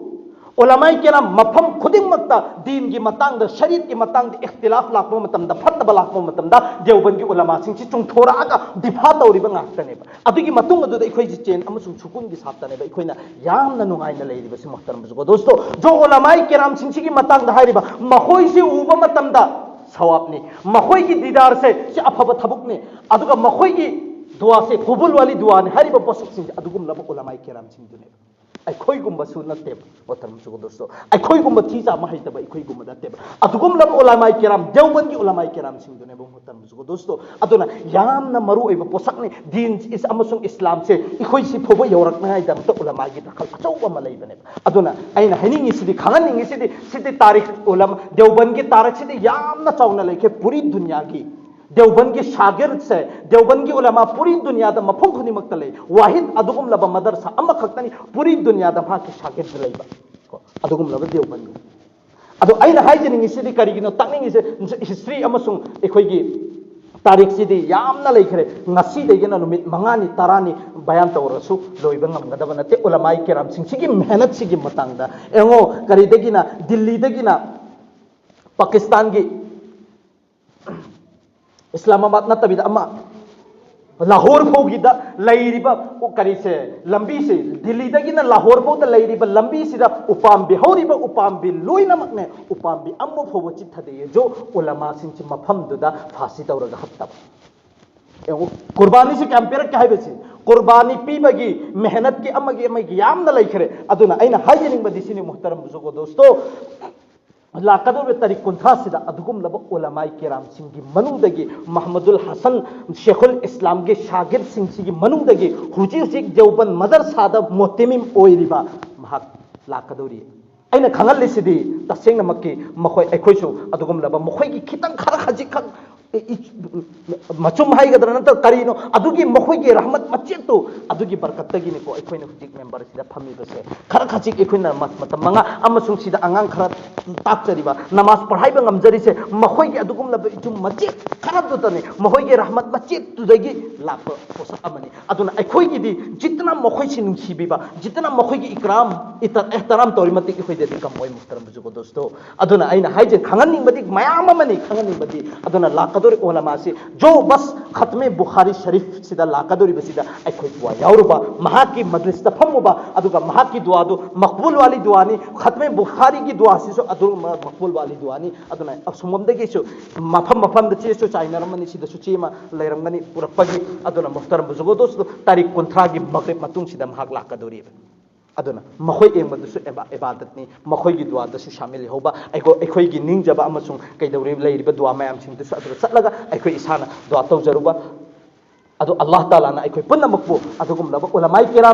ꯎꯂꯃꯥꯏ ꯀꯤꯔꯥꯝ ꯃꯐꯝ ꯈꯨꯗꯤꯡꯃꯛꯇ ꯗꯤꯟꯒꯤ ꯃꯇꯥꯡꯗ, ꯁꯔꯤꯌꯠꯀꯤ ꯃꯇꯥꯡꯗ ꯏꯈꯇꯤꯂꯥꯐ ꯂꯥꯛꯄ ꯃꯇꯝꯗ, ꯐꯠꯇꯕ ꯂꯥꯛꯄ ꯃꯇꯝꯗ ꯗꯦꯎꯕꯟꯒꯤ ꯎꯂꯃꯥꯁꯤꯡꯁꯤ ꯆꯨꯝꯊꯣꯔꯛꯑꯒ ꯗꯤꯐꯥ ꯇꯧꯔꯤꯕ ꯉꯥꯛꯇꯅꯦꯕ꯫ ꯑꯗꯨꯒꯤ ꯃꯇꯨꯡ ꯑꯗꯨꯗ ꯑꯩꯈꯣꯏꯁꯤ ꯆꯦꯟ ꯑꯃꯁꯨꯡ ꯁꯨꯀꯨꯟꯒꯤ ꯁꯥꯞꯇꯅꯦꯕ ꯑꯩꯈꯣꯏꯅ ꯌꯥꯝꯅ ꯅꯨꯡꯉꯥꯏꯅ ꯂꯩꯔꯤꯕꯁꯤ꯫ ꯃꯣꯍꯇꯔꯝ ꯕꯨꯖꯨꯔꯒꯣ ꯗꯣꯁꯇꯣ, ꯖꯣ ꯎꯂꯃꯥꯏ ꯀꯤꯔꯥꯝꯁꯤꯡꯁꯤꯒꯤ ꯃꯇꯥꯡꯗ ꯍꯥꯏꯔꯤꯕ, ꯃꯈꯣꯏꯁꯤ ꯎꯕ ꯃꯇꯝꯗ ꯁꯋꯥꯕꯅꯤ, ꯃꯈꯣꯏꯒꯤ ꯗꯤꯗꯥꯔꯁꯦ ꯁꯤ ꯑꯐꯕ ꯊꯕꯛꯅꯤ, ꯑꯗꯨꯒ ꯃꯈꯣꯏꯒꯤ ꯗꯨꯋꯥꯁꯦ ꯀꯨꯕꯨꯜ ꯋꯥꯂꯤ ꯗꯨꯋꯥꯅꯤ ꯍꯥꯏꯔꯤꯕ ꯄꯣꯠꯁꯛꯁꯤꯡꯁꯦ ꯑꯗꯨꯒꯨꯝꯂꯕ ꯎꯂꯃꯥꯏ ꯀꯤꯔꯥꯝꯁꯤꯡꯗꯨꯅꯦꯕ꯫ ꯑꯩꯈꯣꯏꯒꯨꯝꯕꯁꯨ ꯅꯠꯇꯦꯕ, ꯃꯣꯍꯇꯔꯝ ꯕꯨꯖꯨꯔꯒꯣ ꯗꯣꯁꯇꯣ꯫ ꯑꯩꯈꯣꯏꯒꯨꯝꯕ ꯊꯤ ꯆꯥꯝꯕ ꯍꯩꯇꯕ ꯑꯩꯈꯣꯏꯒꯨꯝꯕ ꯅꯠꯇꯦꯕ꯫ ꯑꯗꯨꯒꯨꯝꯂꯕ ꯎꯂꯃꯥꯏ ꯀꯤꯔꯥꯝ, ꯗꯦꯎꯕꯟꯒꯤ ꯎꯂꯃꯥꯏ ꯀꯤꯔꯥꯝꯁꯤꯡꯗꯨꯅꯦꯕ, ꯃꯣꯍꯇꯔꯝ ꯕꯨꯖꯨꯔꯒꯣ ꯗꯣꯁꯇꯣ꯫ ꯑꯗꯨꯅ ꯌꯥꯝꯅ ꯃꯔꯨ ꯑꯣꯏꯕ ꯄꯣꯠꯁꯛꯅꯤ꯫ ꯗꯤꯟ ꯏꯁ-, ꯑꯃꯁꯨꯡ ꯏꯁꯂꯥꯝꯁꯦ ꯑꯩꯈꯣꯏ ꯁꯤ ꯐꯥꯎꯕ ꯌꯧꯔꯛꯅꯉꯥꯏꯗꯃꯛꯇ ꯎꯂꯃꯥꯒꯤ ꯗꯈꯜ ꯑꯆꯧꯕ ꯑꯃ ꯂꯩꯕꯅꯦꯕ꯫ ꯑꯗꯨꯅ ꯑꯩꯅ ꯍꯥꯏꯅꯤꯡꯉꯤꯁꯤꯗꯤ, ꯈꯪꯍꯟꯅꯤꯡꯉꯤꯁꯤꯗꯤ, ꯁꯤꯗꯤ ꯇꯥꯔꯤꯈ ꯎꯂꯃꯥ, ꯗꯦꯎꯕꯟꯒꯤ ꯇꯥꯔꯤꯈꯁꯤꯗꯤ ꯌꯥꯝꯅ ꯆꯥꯎꯅ ꯂꯩꯈ꯭ꯔꯦ꯫ ꯄꯨꯔꯤ ꯗꯨꯅꯤꯌꯥꯒꯤ ꯗꯦꯎꯕꯟꯒꯤ ꯁꯥꯒꯤꯔꯁꯦ, ꯗꯦꯎꯕꯟꯒꯤ ꯎꯂꯃꯥ ꯄꯨꯔꯤ ꯗꯨꯅꯤꯌꯥꯗ ꯃꯐꯝ ꯈꯨꯗꯤꯡꯃꯛꯇ ꯂꯩ꯫ ꯋꯥꯍꯤꯗ ꯑꯗꯨꯒꯨꯝꯂꯕ ꯃꯗꯔꯁꯥ ꯑꯃꯈꯛꯇꯅꯤ ꯄꯨꯔꯤ ꯗꯨꯅꯤꯌꯥꯗ ꯃꯍꯥꯛꯀꯤ ꯁꯥꯒꯤꯔꯗ ꯂꯩꯕ꯫ ꯀꯣ, ꯑꯗꯨꯒꯨꯝꯂꯕ ꯗꯦꯎꯕꯟꯒꯤ꯫ ꯑꯗꯣ ꯑꯩꯅ ꯍꯥꯏꯖꯅꯤꯡꯉꯤꯁꯤꯗꯤ ꯀꯔꯤꯒꯤꯅꯣ, ꯇꯥꯛꯅꯤꯡꯉꯤꯁꯦ, ꯍꯤꯁꯇ꯭ꯔꯤ ꯑꯃꯁꯨꯡ ꯑꯩꯈꯣꯏꯒꯤ ꯇꯥꯔꯤꯛꯁꯤꯗꯤ ꯌꯥꯝꯅ ꯂꯩꯈ꯭ꯔꯦ꯫ ꯉꯁꯤꯗꯒꯤꯅ ꯅꯨꯃꯤꯠ ꯃꯉꯥꯅꯤ, ꯇꯔꯥꯅꯤ ꯕꯌꯥꯟ ꯇꯧꯔꯁꯨ ꯂꯣꯏꯕ ꯉꯝꯒꯗꯕ ꯅꯠꯇꯦ꯫ ꯎꯂꯃꯥꯏ ꯀꯦꯔꯥꯝꯁꯤꯡꯁꯤꯒꯤ ꯃꯦꯍꯅꯠꯁꯤꯒꯤ ꯃꯇꯥꯡꯗ ꯌꯦꯡꯉꯣ, ꯀꯔꯤꯗꯒꯤꯅ, ꯗꯤꯜꯂꯤꯗꯒꯤꯅ ꯄꯥꯀꯤꯁꯇꯥꯟꯒꯤ ꯏꯁꯂꯥꯃꯥꯕꯥꯗ ꯅꯠꯇꯕꯤꯗ ꯑꯃ, ꯂꯥꯍꯣꯔ ꯐꯥꯎꯒꯤꯗ ꯂꯩꯔꯤꯕ, ꯀꯔꯤꯁꯦ, ꯂꯝꯕꯤꯁꯦ, ꯗꯤꯜꯂꯤꯗꯒꯤꯅ ꯂꯥꯍꯣꯔ ꯐꯥꯎꯗ ꯂꯩꯔꯤꯕ ꯂꯝꯕꯤꯁꯤꯗ ꯎꯄꯥꯝꯕꯤ ꯍꯧꯔꯤꯕ ꯎꯄꯥꯝꯕꯤ ꯂꯣꯏꯅꯃꯛꯅꯦ, ꯎꯄꯥꯝꯕꯤ ꯑꯃ ꯐꯥꯎꯕ ꯆꯤꯠꯊꯗꯦ꯫ ꯌꯦꯡꯉꯨ, ꯎꯂꯃꯥꯁꯤꯡꯁꯤ ꯃꯐꯝꯗꯨꯗ ꯐꯥꯁꯤ ꯇꯧꯔꯒ ꯍꯞꯇꯕ꯫ ꯌꯦꯡꯉꯨ, ꯀꯨꯔꯕꯥꯅꯤꯁꯤ ꯀꯌꯥꯝ ꯄꯤꯔꯛꯀꯦ ꯍꯥꯏꯕꯁꯤ, ꯀꯨꯔꯕꯥꯅꯤ ꯄꯤꯕꯒꯤ ꯃꯦꯍꯅꯠꯀꯤ ꯑꯃꯒꯤ ꯑꯃꯒꯤ ꯌꯥꯝꯅ ꯂꯩꯈ꯭ꯔꯦ꯫ ꯑꯗꯨꯅ ꯑꯩꯅ ꯍꯥꯏꯖꯅꯤꯡꯕꯗꯤ ꯁꯤꯅꯤ, ꯃꯨꯍꯇꯔꯝ ꯕꯨꯖꯨꯔꯒꯣ ꯗꯣꯁꯇꯣ, ꯂꯥꯛꯀꯗꯧꯔꯤꯕ ꯇꯥꯔꯤꯛ ꯀꯨꯟꯊ꯭ꯔꯥꯁꯤꯗ ꯑꯗꯨꯒꯨꯝꯂꯕ ꯎꯂꯃꯥꯏ ꯀꯦꯔꯥꯝꯁꯤꯡꯒꯤ ꯃꯅꯨꯡꯗꯒꯤ ꯃꯍꯃꯨꯗꯨꯜ ꯍꯁꯟ, ꯁꯦꯈꯨꯜ ꯏꯁꯂꯥꯝꯒꯤ ꯁꯥꯒꯤꯔꯁꯤꯡꯁꯤꯒꯤ ꯃꯅꯨꯡꯗꯒꯤ ꯍꯧꯖꯤꯛ ꯍꯧꯖꯤꯛ ꯗꯦꯎꯕꯟ ꯃꯗꯔꯁꯥꯗ ꯃꯣꯇꯦꯃꯤꯝ ꯑꯣꯏꯔꯤꯕ ꯃꯍꯥꯛ ꯂꯥꯛꯀꯗꯧꯔꯤ꯫ ꯑꯩꯅ ꯈꯪꯍꯜꯂꯤꯁꯤꯗꯤ ꯇꯁꯦꯡꯅꯃꯛꯀꯤ ꯃꯈꯣꯏ, ꯑꯩꯈꯣꯏꯁꯨ ꯑꯗꯨꯒꯨꯝꯂꯕ ꯃꯈꯣꯏꯒꯤ ꯈꯤꯇꯪ ꯈꯔ ꯈꯖꯤꯛꯈꯛ ꯏ-, ꯏ-, ꯃꯆꯨꯝ ꯍꯥꯏꯒꯗ꯭ꯔꯥ ꯅꯠꯇ꯭ꯔꯒ ꯀꯔꯤꯅꯣ, ꯑꯗꯨꯒꯤ ꯃꯈꯣꯏꯒꯤ ꯔꯍꯃꯠ ꯃꯆꯦꯠꯇꯨ, ꯑꯗꯨꯒꯤ ꯕꯔꯀꯠꯇꯒꯤꯅꯤꯀꯣ ꯑꯩꯈꯣꯏꯅ ꯍꯧꯖꯤꯛ ꯃꯦꯝꯕꯔꯁꯤꯗ ꯐꯝꯃꯤꯕꯁꯦ꯫ ꯈꯔ ꯈꯖꯤꯛ ꯑꯩꯈꯣꯏꯅ ꯃ-, ꯃꯇꯝ ꯃꯉꯥ ꯑꯃꯁꯨꯡ ꯁꯤꯗ ꯑꯉꯥꯡ ꯈꯔ ꯇꯥꯛꯆꯔꯤꯕ, ꯅꯃꯥꯖ ꯄꯔꯍꯥꯏꯕ ꯉꯝꯖꯔꯤꯁꯦ, ꯃꯈꯣꯏꯒꯤ ꯑꯗꯨꯒꯨꯝꯂꯕ ꯏꯆꯨꯝ ꯃꯆꯦꯠ ꯈꯔꯗꯨꯇꯅꯤ, ꯃꯈꯣꯏꯒꯤ ꯔꯍꯃꯠ ꯃꯆꯦꯠꯇꯨꯗꯒꯤ ꯂꯥꯛꯄ ꯄꯣꯠꯁꯛ ꯑꯃꯅꯤ꯫ ꯑꯗꯨꯅ ꯑꯩꯈꯣꯏꯒꯤꯗꯤ ꯖꯤꯠꯇꯅ ꯃꯈꯣꯏꯁꯤ ꯅꯨꯡꯁꯤꯕꯤꯕ, ꯖꯤꯠꯇꯅ ꯃꯈꯣꯏꯒꯤ ꯏꯀ꯭ꯔꯥꯝ, ꯏꯇ-, ꯑꯦꯍꯇꯔꯥꯝ ꯇꯧꯔꯤ ꯃꯇꯤꯛ ꯑꯩꯈꯣꯏꯗꯗꯤ ꯀꯝ ꯑꯣꯏ, ꯃꯨꯍꯇꯔꯝ ꯕꯨꯖꯨꯔꯒꯣ ꯗꯣꯁꯇꯣ꯫ ꯑꯗꯨꯅ ꯑꯩꯅ ꯍꯥꯏꯖꯦ ꯈꯪꯍꯟꯅꯤꯡꯕꯗꯤ ꯃꯌꯥꯝ ꯑꯃꯅꯤ, ꯈꯪꯍꯟꯅꯤꯡꯕꯗꯤ꯫ ꯑꯗꯨꯅ ꯂꯥꯛꯀꯗꯧꯔꯤ ꯎꯂꯃꯥꯁꯤ ꯖꯣ ꯕꯁ ꯈꯠꯃꯦ ꯕꯨꯈꯥꯔꯤ ꯁꯔꯤꯐꯁꯤꯗ ꯂꯥꯛꯀꯗꯧꯔꯤꯕꯁꯤꯗ ꯑꯩꯈꯣꯏ ꯗꯨꯋꯥ ꯌꯥꯎꯔꯨꯕ, ꯃꯍꯥꯛꯀꯤ ꯃꯖꯂꯤꯁꯇ ꯐꯝꯃꯨꯕ, ꯑꯗꯨꯒ ꯃꯍꯥꯛꯀꯤ ꯗꯨꯋꯥꯗꯨ ꯃꯛꯕꯨꯜ ꯋꯥꯂꯤ ꯗꯨꯋꯥꯅꯤ, ꯈꯠꯃꯦ ꯕꯨꯈꯥꯔꯤꯒꯤ ꯗꯨꯋꯥꯁꯤꯁꯨ ꯑꯗꯨꯒꯨꯝꯕ ꯃꯛꯕꯨꯜ ꯋꯥꯂꯤ ꯗꯨꯋꯥꯅꯤ꯫ ꯑꯗꯨꯅ ꯑꯁꯣꯝꯂꯣꯝꯗꯒꯤꯁꯨ ꯃꯐꯝ ꯃꯐꯝꯗ ꯆꯦꯁꯨ ꯆꯥꯏꯅꯔꯝꯃꯅꯤ, ꯁꯤꯗꯁꯨ ꯆꯦ ꯑꯃ ꯂꯩꯔꯝꯒꯅꯤ ꯄꯨꯔꯛꯄꯒꯤ꯫ ꯑꯗꯨꯅ ꯃꯨꯍꯇꯔꯝ ꯕꯨꯖꯨꯔꯒꯣ ꯗꯣꯁꯇꯣ, ꯇꯥꯔꯤꯛ ꯀꯨꯟꯊ꯭ꯔꯥꯒꯤ ꯃꯒ꯭ꯔꯤꯕ ꯃꯇꯨꯡꯁꯤꯗ ꯃꯍꯥꯛ ꯂꯥꯛꯀꯗꯧꯔꯤꯕ꯫ ꯑꯗꯨꯅ ꯃꯈꯣꯏ ꯌꯦꯡꯕꯗꯨꯁꯨ ꯏꯕꯥ-, ꯏꯕꯥꯗꯠꯅꯤ, ꯃꯈꯣꯏꯒꯤ ꯗꯨꯋꯥꯗꯁꯨ ꯁꯥꯃꯤꯜ ꯂꯩꯍꯧꯕ, ꯑꯩꯈꯣ-, ꯑꯩꯈꯣꯏꯒꯤ ꯅꯤꯡꯖꯕ ꯑꯃꯁꯨꯡ ꯀꯩꯗꯧꯔꯤ ꯂꯩꯔꯤꯕ ꯗꯨꯋꯥ ꯃꯌꯥꯝꯁꯤꯡꯗꯨꯁꯨ ꯑꯗꯨꯗ ꯆꯠꯂꯒ ꯑꯩꯈꯣꯏ ꯏꯁꯥꯅ ꯗꯨꯋꯥ ꯇꯧꯖꯔꯨꯕ꯫ ꯑꯗꯨ ꯑꯜꯂꯥꯍ ꯇꯥꯂꯥꯅ ꯑꯩꯈꯣꯏ ꯄꯨꯝꯅꯃꯛꯄꯨ ꯑꯗꯨꯒꯨꯝꯂꯕ ꯎꯂꯃꯥꯏ ꯀꯦꯔꯥꯝ